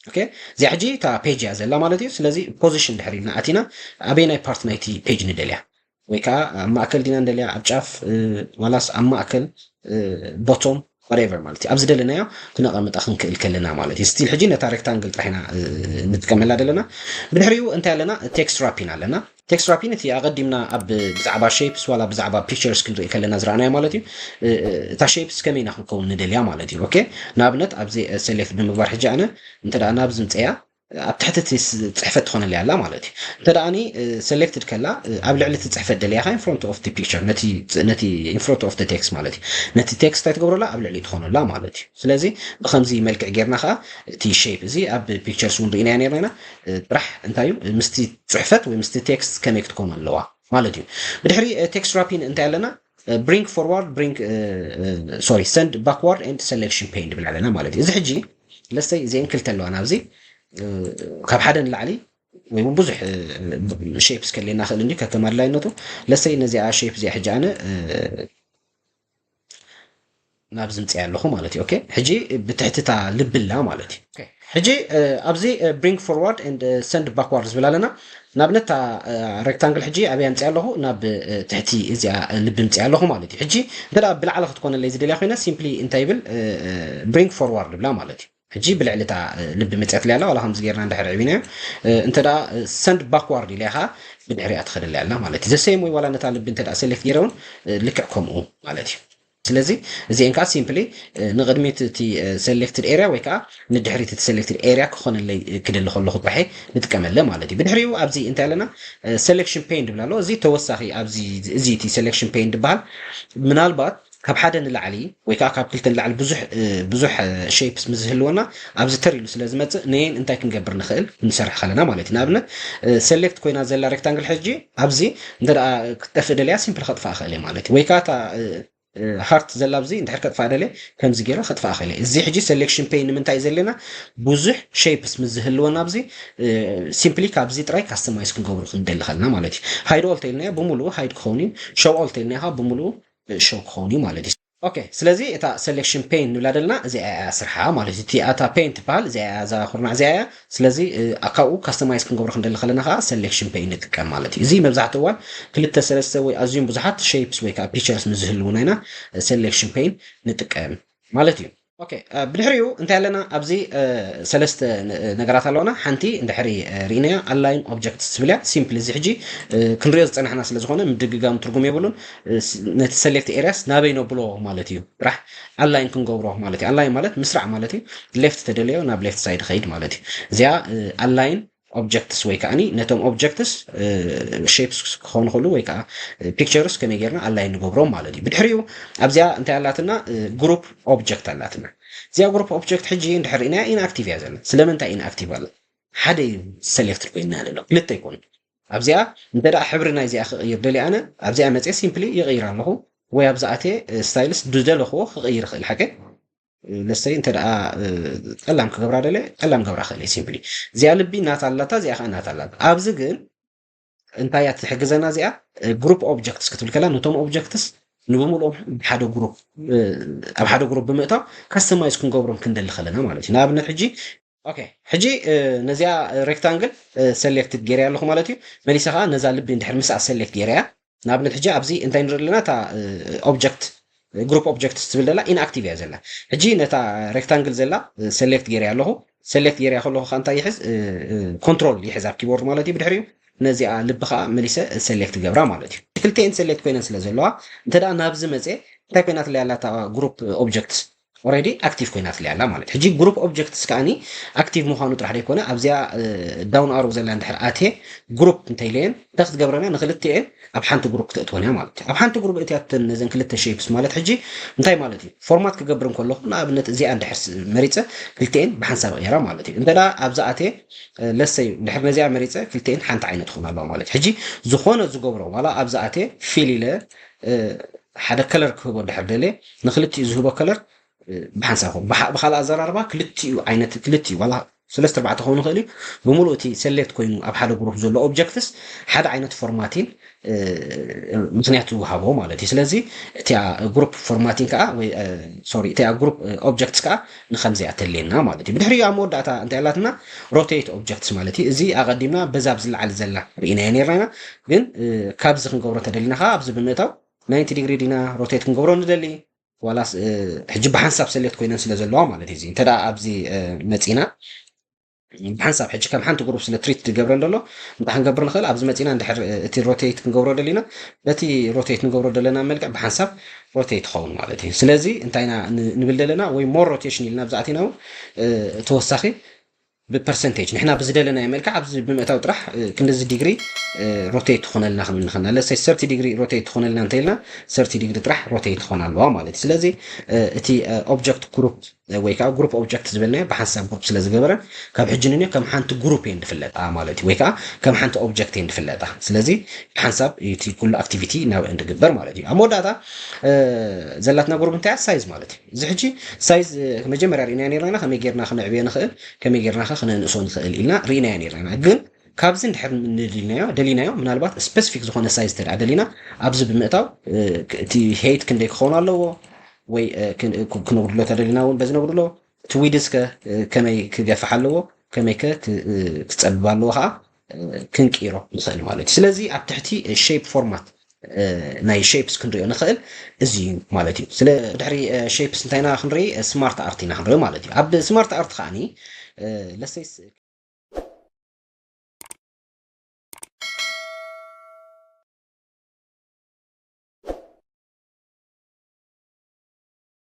ኦኬ፣ እዚኣ ሕጂ እታ page እያ ዘላ ማለት እዩ። ስለዚ position ድሕር ኢልና ኣቲና ኣበይ ናይ part ናይቲ page ንደልያ? ወይ ከዓ ኣብ ማእከል ዲና ንደልያ፣ ኣብ ጫፍ ዋላስ ኣብ ማእከል bottom whatever ማለት እዩ። ኣብ ዝደለናዮ ክነቐምጣ ክንክእል ከለና ማለት እዩ። Still ሕጂ ነታ rectangle ጥራሕ ኢና ንጥቀመላ ዘለና። ብድሕሪኡ እንታይ ኣለና? Text wrapping ኣለና። Text wrapping እቲ ኣቐዲምና ኣብ ብዛዕባ shapes ዋላ ብዛዕባ pictures ክንርኢ ከለና ዝረኣናዮ ማለት እዩ። እታ shapes ከመይ ኢና ክንከውን ንደልያ ማለት እዩ። ኦኬ፣ ንኣብነት ኣብዚ select ብምግባር ሕጂ ኣነ እንተ ደኣ ናብዚ ምፀያ ኣብ ትሕቲ እቲ ጽሕፈት ትኾነለይ ኣላ ማለት እዩ። እንተ ደኣኒ ሰሌክትድ ከላ ኣብ ልዕሊ እቲ ጽሕፈት ደለያኻ in front of the picture ነቲ ነቲ in front of the text ማለት እዩ። ነቲ ቴክስት እንታይ ትገብረላ ኣብ ልዕሊ ትኾነላ ማለት እዩ። ስለዚ ብኸምዚ መልክዕ ጌርና ከዓ እቲ ሼፕ እዚ ኣብ ፒክቸርስ እውን ርኢናዮ ነርና ኢና። ጥራሕ እንታይ እዩ ምስቲ ጽሕፈት ወይ ምስቲ ቴክስት ከመይ ክትኮን ኣለዋ ማለት እዩ። ብድሕሪ ቴክስት ራፒን እንታይ ኣለና? Bring forward, bring, sorry, send backward and selection pane ንብል ኣለና ማለት እዩ። እዚ ሕጂ ለሰይ እዚአን ክልተ ኣለዋ ናብዚ ካብ ሓደ ንላዕሊ ወይ እውን ብዙሕ ሼፕስ ከልየና ክእል እንዲ ከከም ኣድላይነቱ። ለሰይ ነዚኣ ሼፕ እዚኣ ሕጂ ኣነ ናብዚ ምፅያ ኣለኹ ማለት እዩ። ኦኬ፣ ሕጂ ብትሕትታ ልብላ ማለት እዩ። ኦኬ፣ ሕጂ ኣብዚ bring forward and send backward ዝብል ኣለና። ንኣብነት እታ ሬክታንግል ሕጂ ኣብያ ምፅያ ኣለኹ፣ ናብ ትሕቲ እዚኣ ልቢ ምፅያ ኣለኹ ማለት እዩ። ሕጂ እንተ ደኣ ብላዕሊ ክትኮነለይ ዝደልያ ኮይና ሲምፕሊ እንታይ ይብል? Bring forward ብላ ማለት እዩ። ሕጂ ብልዕሊ እታ ልቢ መፅያትለይ ኣላ፣ ዋላ ከምዚ ጌርና እንድሕር ዕቢናዮ እንተ ደኣ send backward ኢለያ ከዓ ብድሕሪኣ ትኸደለይ ኣላ ማለት እዩ። ዘሰይም ወይ ዋላ ነታ ልቢ እንተ ደኣ ሴሌክት ገይረ እውን ልክዕ ከምኡ ማለት እዩ። ስለዚ እዚአን ከዓ ሲምፕሊ ንቕድሚት እቲ ሴሌክትድ ኤርያ ወይ ከዓ ንድሕሪት እቲ ሴሌክትድ ኤርያ ክኾነለይ ክደሊ ከለኹ ጥራሐ ንጥቀመለ ማለት እዩ። ብድሕሪኡ ኣብዚ እንታይ ኣለና? ሰሌክሽን ፔን ድብል ኣሎ። እዚ ተወሳኺ ኣብዚ እዚ እቲ ሰሌክሽን ፔን ድበሃል ምናልባት ካብ ሓደ ንላዕሊ ወይ ከዓ ካብ ክልተ ንላዕሊ ብዙሕ ብዙሕ ሼፕስ ምስ ዝህልወና ኣብዚ ተር ኢሉ ስለ ዝመፅእ ነየን እንታይ ክንገብር ንኽእል ክንሰርሕ ከለና ማለት እዩ። ንኣብነት ሰሌክት ኮይና ዘላ ሬክታንግል ሕጂ ኣብዚ እንተ ደኣ ክትጠፍእ ደልያ ሲምፕሊ ከጥፋእ ክእል እየ ማለት እዩ። ወይ ከዓ እታ ሃርት ዘላ ኣብዚ እንድሕር ከጥፋእ ደልየ ከምዚ ገይረ ከጥፋእ ክእል እየ። እዚ ሕጂ ሰሌክሽን ፔን ንምንታይ እዩ ዘለና? ብዙሕ ሼፕስ ምስ ዝህልወና ኣብዚ ሲምፕሊ ካብዚ ጥራይ ካስተማይዝ ክንገብሩ ክንደሊ ከለና ማለት እዩ። ሃይድ ኦል ተይልናዮ ብምሉኡ ሃይድ ክኸውን እዩ። ሾው ኦል ተይልናዮ ከዓ ብምሉኡ ሾው ክኸውን እዩ ማለት እዩ። ኦኬ፣ ስለዚ እታ ሰሌክሽን ፔን ንብላ ደለና እዚኣ እያ ስርሓ ማለት እዩ። እቲ ኣታ ፔን ትበሃል እዚኣ እያ፣ እዛ ኩርናዕ እዚኣ እያ። ስለዚ ካብኡ ካስተማይዝ ክንገብሮ ክንደሊ ከለና ከዓ ሰሌክሽን ፔን ንጥቀም ማለት እዩ። እዚ መብዛሕትኡ እዋን ክልተ ሰለስተ ወይ ኣዝዮም ብዙሓት ሼፕስ ወይ ከዓ ፒቸርስ ምስ ዝህልውና ኢና ሰሌክሽን ፔን ንጥቀም ማለት እዩ። ኦኬ፣ ብድሕሪኡ እንታይ ኣለና? ኣብዚ ሰለስተ ነገራት ኣለውና። ሓንቲ እንድሕሪ ርኢናያ ኣላይን ኦብጀክትስ ትብል እያ። ሲምፕሊ እዚ ሕጂ ክንሪኦ ዝፀናሕና ስለ ዝኾነ ምድግጋም ትርጉም የብሉን። ነቲ ሰሌክት ኤርያስ ናበይ ነብሎ ማለት እዩ። ጥራሕ ኣላይን ክንገብሮ ማለት እዩ። ኣላይን ማለት ምስራዕ ማለት እዩ። ሌፍት ተደለዮ ናብ ሌፍት ሳይድ ኸይድ ማለት እዩ። እዚኣ ኣላይን ኦብጀክትስ ወይ ከዓኒ ነቶም ኦብጀክትስ ሼፕስ ክኾኑ ከሉ ወይ ከዓ ፒክቸርስ ከመይ ጌርና ኣላይን ንገብሮም ማለት እዩ። ብድሕሪኡ ኣብዚኣ እንታይ ኣላትና? ግሩፕ ኦብጀክት ኣላትና። እዚኣ ግሩፕ ኦብጀክት ሕጂ እንድሕር ርኢናያ ኢንኣክቲቭ እያ ዘላ። ስለምንታይ ኢንኣክቲቭ ኣላ? ሓደ እዩ ሰሌክትድ ኮይና ዘሎ፣ ክልተ ኣይኮኑ። ኣብዚኣ እንተ ደኣ ሕብሪ ናይዚኣ ክቕይር ደልየ ኣነ ኣብዚኣ መፅየ ሲምፕሊ ይቕይር ኣለኹ ወይ ኣብዛ ኣትየ ስታይልስ ዝደለኽዎ ክቕይር ይኽእል ሓቂ ለሰይ እንተ ደኣ ጠላም ክገብራ ደለ ጠላም ገብራ ክእል ሲምፕሊ። እዚኣ ልቢ ናታ ኣላታ እዚኣ ከዓ ናታ ኣላታ። ኣብዚ ግን እንታይ እያ ትሕግዘና እዚኣ? ግሩፕ ኦብጀክትስ ክትብል ከላ ነቶም ኦብጀክትስ ንብምልኦም ሓደ ግሩፕ ኣብ ሓደ ግሩፕ ብምእታው ካስተማይዝ ክንገብሮም ክንደሊ ከለና ማለት እዩ። ንኣብነት ሕጂ ኦኬ፣ ሕጂ ነዚኣ ሬክታንግል ሰሌክትድ ገይረ ኣለኹ ማለት እዩ። መሊሰ ከዓ ነዛ ልቢ እንድሕር ምስኣ ሰሌክት ገይረ እያ። ንኣብነት ሕጂ ኣብዚ እንታይ ንርኢ ኣለና? እታ ኦብጀክት ግሩፕ ኦብጀክትስ ትብል ዘላ ኢንኣክቲቭ እያ ዘላ። ሕጂ ነታ ሬክታንግል ዘላ ሰሌክት ገይረ ኣለኹ። ሰሌክት ገይረ ከለኹ ከዓ እንታይ ይሕዝ? ኮንትሮል ይሕዝ ኣብ ኪቦርድ ማለት እዩ። ብድሕሪኡ ነዚኣ ልቢ ከዓ መሊሰ ሰሌክት ገብራ ማለት እዩ። ክልተኤን ሰሌክት ኮይነን ስለ ዘለዋ እንተ ደኣ ናብዚ መፅየ እንታይ ኮይናትለይ ኣላ እታ ግሩፕ ኦብጀክትስ ኦልሬዲ ኣክቲቭ ኮይናትለይ ኣላ ማለት እዩ። ሕጂ ግሩፕ ኦብጀክትስ ከዓኒ ኣክቲቭ ምዃኑ ጥራሕ ደይኮነ ኣብዚኣ ዳውን ኣሮ ዘላ እንድሕር ኣትየ ግሩፕ እንተይለየን እንታይ ክትገብረና ንክልቲኤን ኣብ ሓንቲ ግሩፕ ክተእትወን እያ ማለት እዩ። ኣብ ሓንቲ ግሩፕ እትያተን ነዘን ክልተ ሼፕስ ማለት ሕጂ እንታይ ማለት እዩ? ፎርማት ክገብር እንከለኹ ንኣብነት እዚኣ እንድሕር መሪፀ ክልቲኤን ብሓንሳብ እቕየራ ማለት እዩ። እንተ ኣብዛ ኣትየ ለሰይ እንድሕር ነዚኣ መሪፀ ክልቲኤን ሓንቲ ዓይነት ክኾን ኣለዋ ማለት እዩ። ሕጂ ዝኾነ ዝገብሮ ዋላ ኣብዛ ኣትየ ፊል ኢለ ሓደ ከለር ክህቦ እንድሕር ደልየ ንክልቲኡ ዝህቦ ከለር ብሓንሳብ ይኸውን። ብሓ- ብኻልእ ኣዘራርባ ክልቲኡ ዓይነት ክልቲኡ ዋላ ሰለስተ ኣርባዕተ ክኸውን ይኽእል እዩ። ብምሉእ እቲ ሰሌክት ኮይኑ ኣብ ሓደ ግሩፕ ዘሎ ኦብጀክትስ ሓደ ዓይነት ፎርማቲን ምክንያት ይወሃቦ ማለት እዩ። ስለዚ እቲኣ ግሩፕ ፎርማቲን ከዓ ወይ ሶሪ እቲኣ ግሩፕ ኦብጀክትስ ከዓ ንከምዚኣ ተልየና ማለት እዩ። ብድሕሪኡ ኣብ መወዳእታ እንታይ ኣላትና? ሮቴት ኦብጀክትስ ማለት እዩ። እዚ ኣቐዲምና በዛ ኣብ ዝለዓል ዘላ ርኢናዮ ነርና ኢና። ግን ካብዚ ክንገብሮ ተደሊና ከዓ ኣብዚ ብምእታው ናይንቲ ዲግሪ ዲና ሮቴት ክንገብሮ ንደሊ ዋላስ ሕጂ ብሓንሳብ ሰሌክት ኮይነን ስለ ዘለዋ ማለት እዩ። እዚ እንተ ደኣ ኣብዚ መፂና ብሓንሳብ ሕጂ ከም ሓንቲ ግሩፕ ስለ ትሪት ዝገብረን ዘሎ እንታይ ክንገብር ንኽእል? ኣብዚ መፂና እንድሕር እቲ ሮቴት ክንገብሮ ደሊና በቲ ሮቴት ንገብሮ ዘለና መልክዕ ብሓንሳብ ሮቴት ይኸውን ማለት እዩ። ስለዚ እንታይ ኢና ን- ንብል ዘለና ወይ ሞር ሮቴሽን ኢልና ብዛዕቲና እውን ተወሳኺ ብፐርሰንቴጅ ንሕና ብዝደለናዮ መልክዕ ኣብዚ ብምእታው ጥራሕ ክንደዚ ዲግሪ ሮቴት ትኾነልና ክንብል ንኽእልና። ለሰይ ሰርቲ ዲግሪ ሮቴት ትኾነልና እንተኢልና ሰርቲ ዲግሪ ጥራሕ ሮቴት ትኾን ኣለዋ ማለት እዩ። ስለዚ እቲ ኦብጀክት ግሩፕ ወይ ከዓ ግሩፕ ኦብጀክት ዝበልናዮ ብሓንሳብ ግሩፕ ስለ ዝገበረ ካብ ሕጂ ንንዮ ከም ሓንቲ ግሩፕ እየን ዝፍለጣ ማለት እዩ። ወይ ከዓ ከም ሓንቲ ኦብጀክት እየን ዝፍለጣ። ስለዚ ብሓንሳብ እቲ ኩሉ ኣክቲቪቲ ናብአን ዝግበር ማለት እዩ። ኣብ መወዳእታ ዘላትና ግሩፕ እንታይ ሳይዝ ማለት እዩ። እዚ ሕጂ ሳይዝ መጀመርያ ርኢና ነርና ኢና ከመይ ጌርና ክነዕብዮ ንኽእል፣ ከመይ ጌርና ከ ክነንእሶ ንኽእል ኢልና ርኢናዮ ነርና ኢና። ግን ካብዚ እንድሕር ንደሊናዮ ደሊናዮ ምናልባት ስፐሲፊክ ዝኾነ ሳይዝ ተደኣ ደሊና ኣብዚ ብምእታው እቲ ሄይት ክንደይ ክኸውን ኣለዎ ወይ ክነጉድሎ ተደሊና እውን በዚ ነጉድሎ፣ እቲ ዊድስ ከ ከመይ ክገፍሕ ኣለዎ፣ ከመይ ከ ክፀብብ ኣለዎ ከዓ ክንቅይሮ ንኽእል ማለት እዩ። ስለዚ ኣብ ትሕቲ ሼፕ ፎርማት ናይ ሼፕስ ክንሪኦ ንኽእል እዚ እዩ ማለት እዩ። ስለ ድሕሪ ሼፕስ እንታይና ክንርኢ ስማርት ኣርት ኢና ክንሪኦ ማለት እዩ። ኣብ ስማርት ኣርት ከዓኒ ለሰይ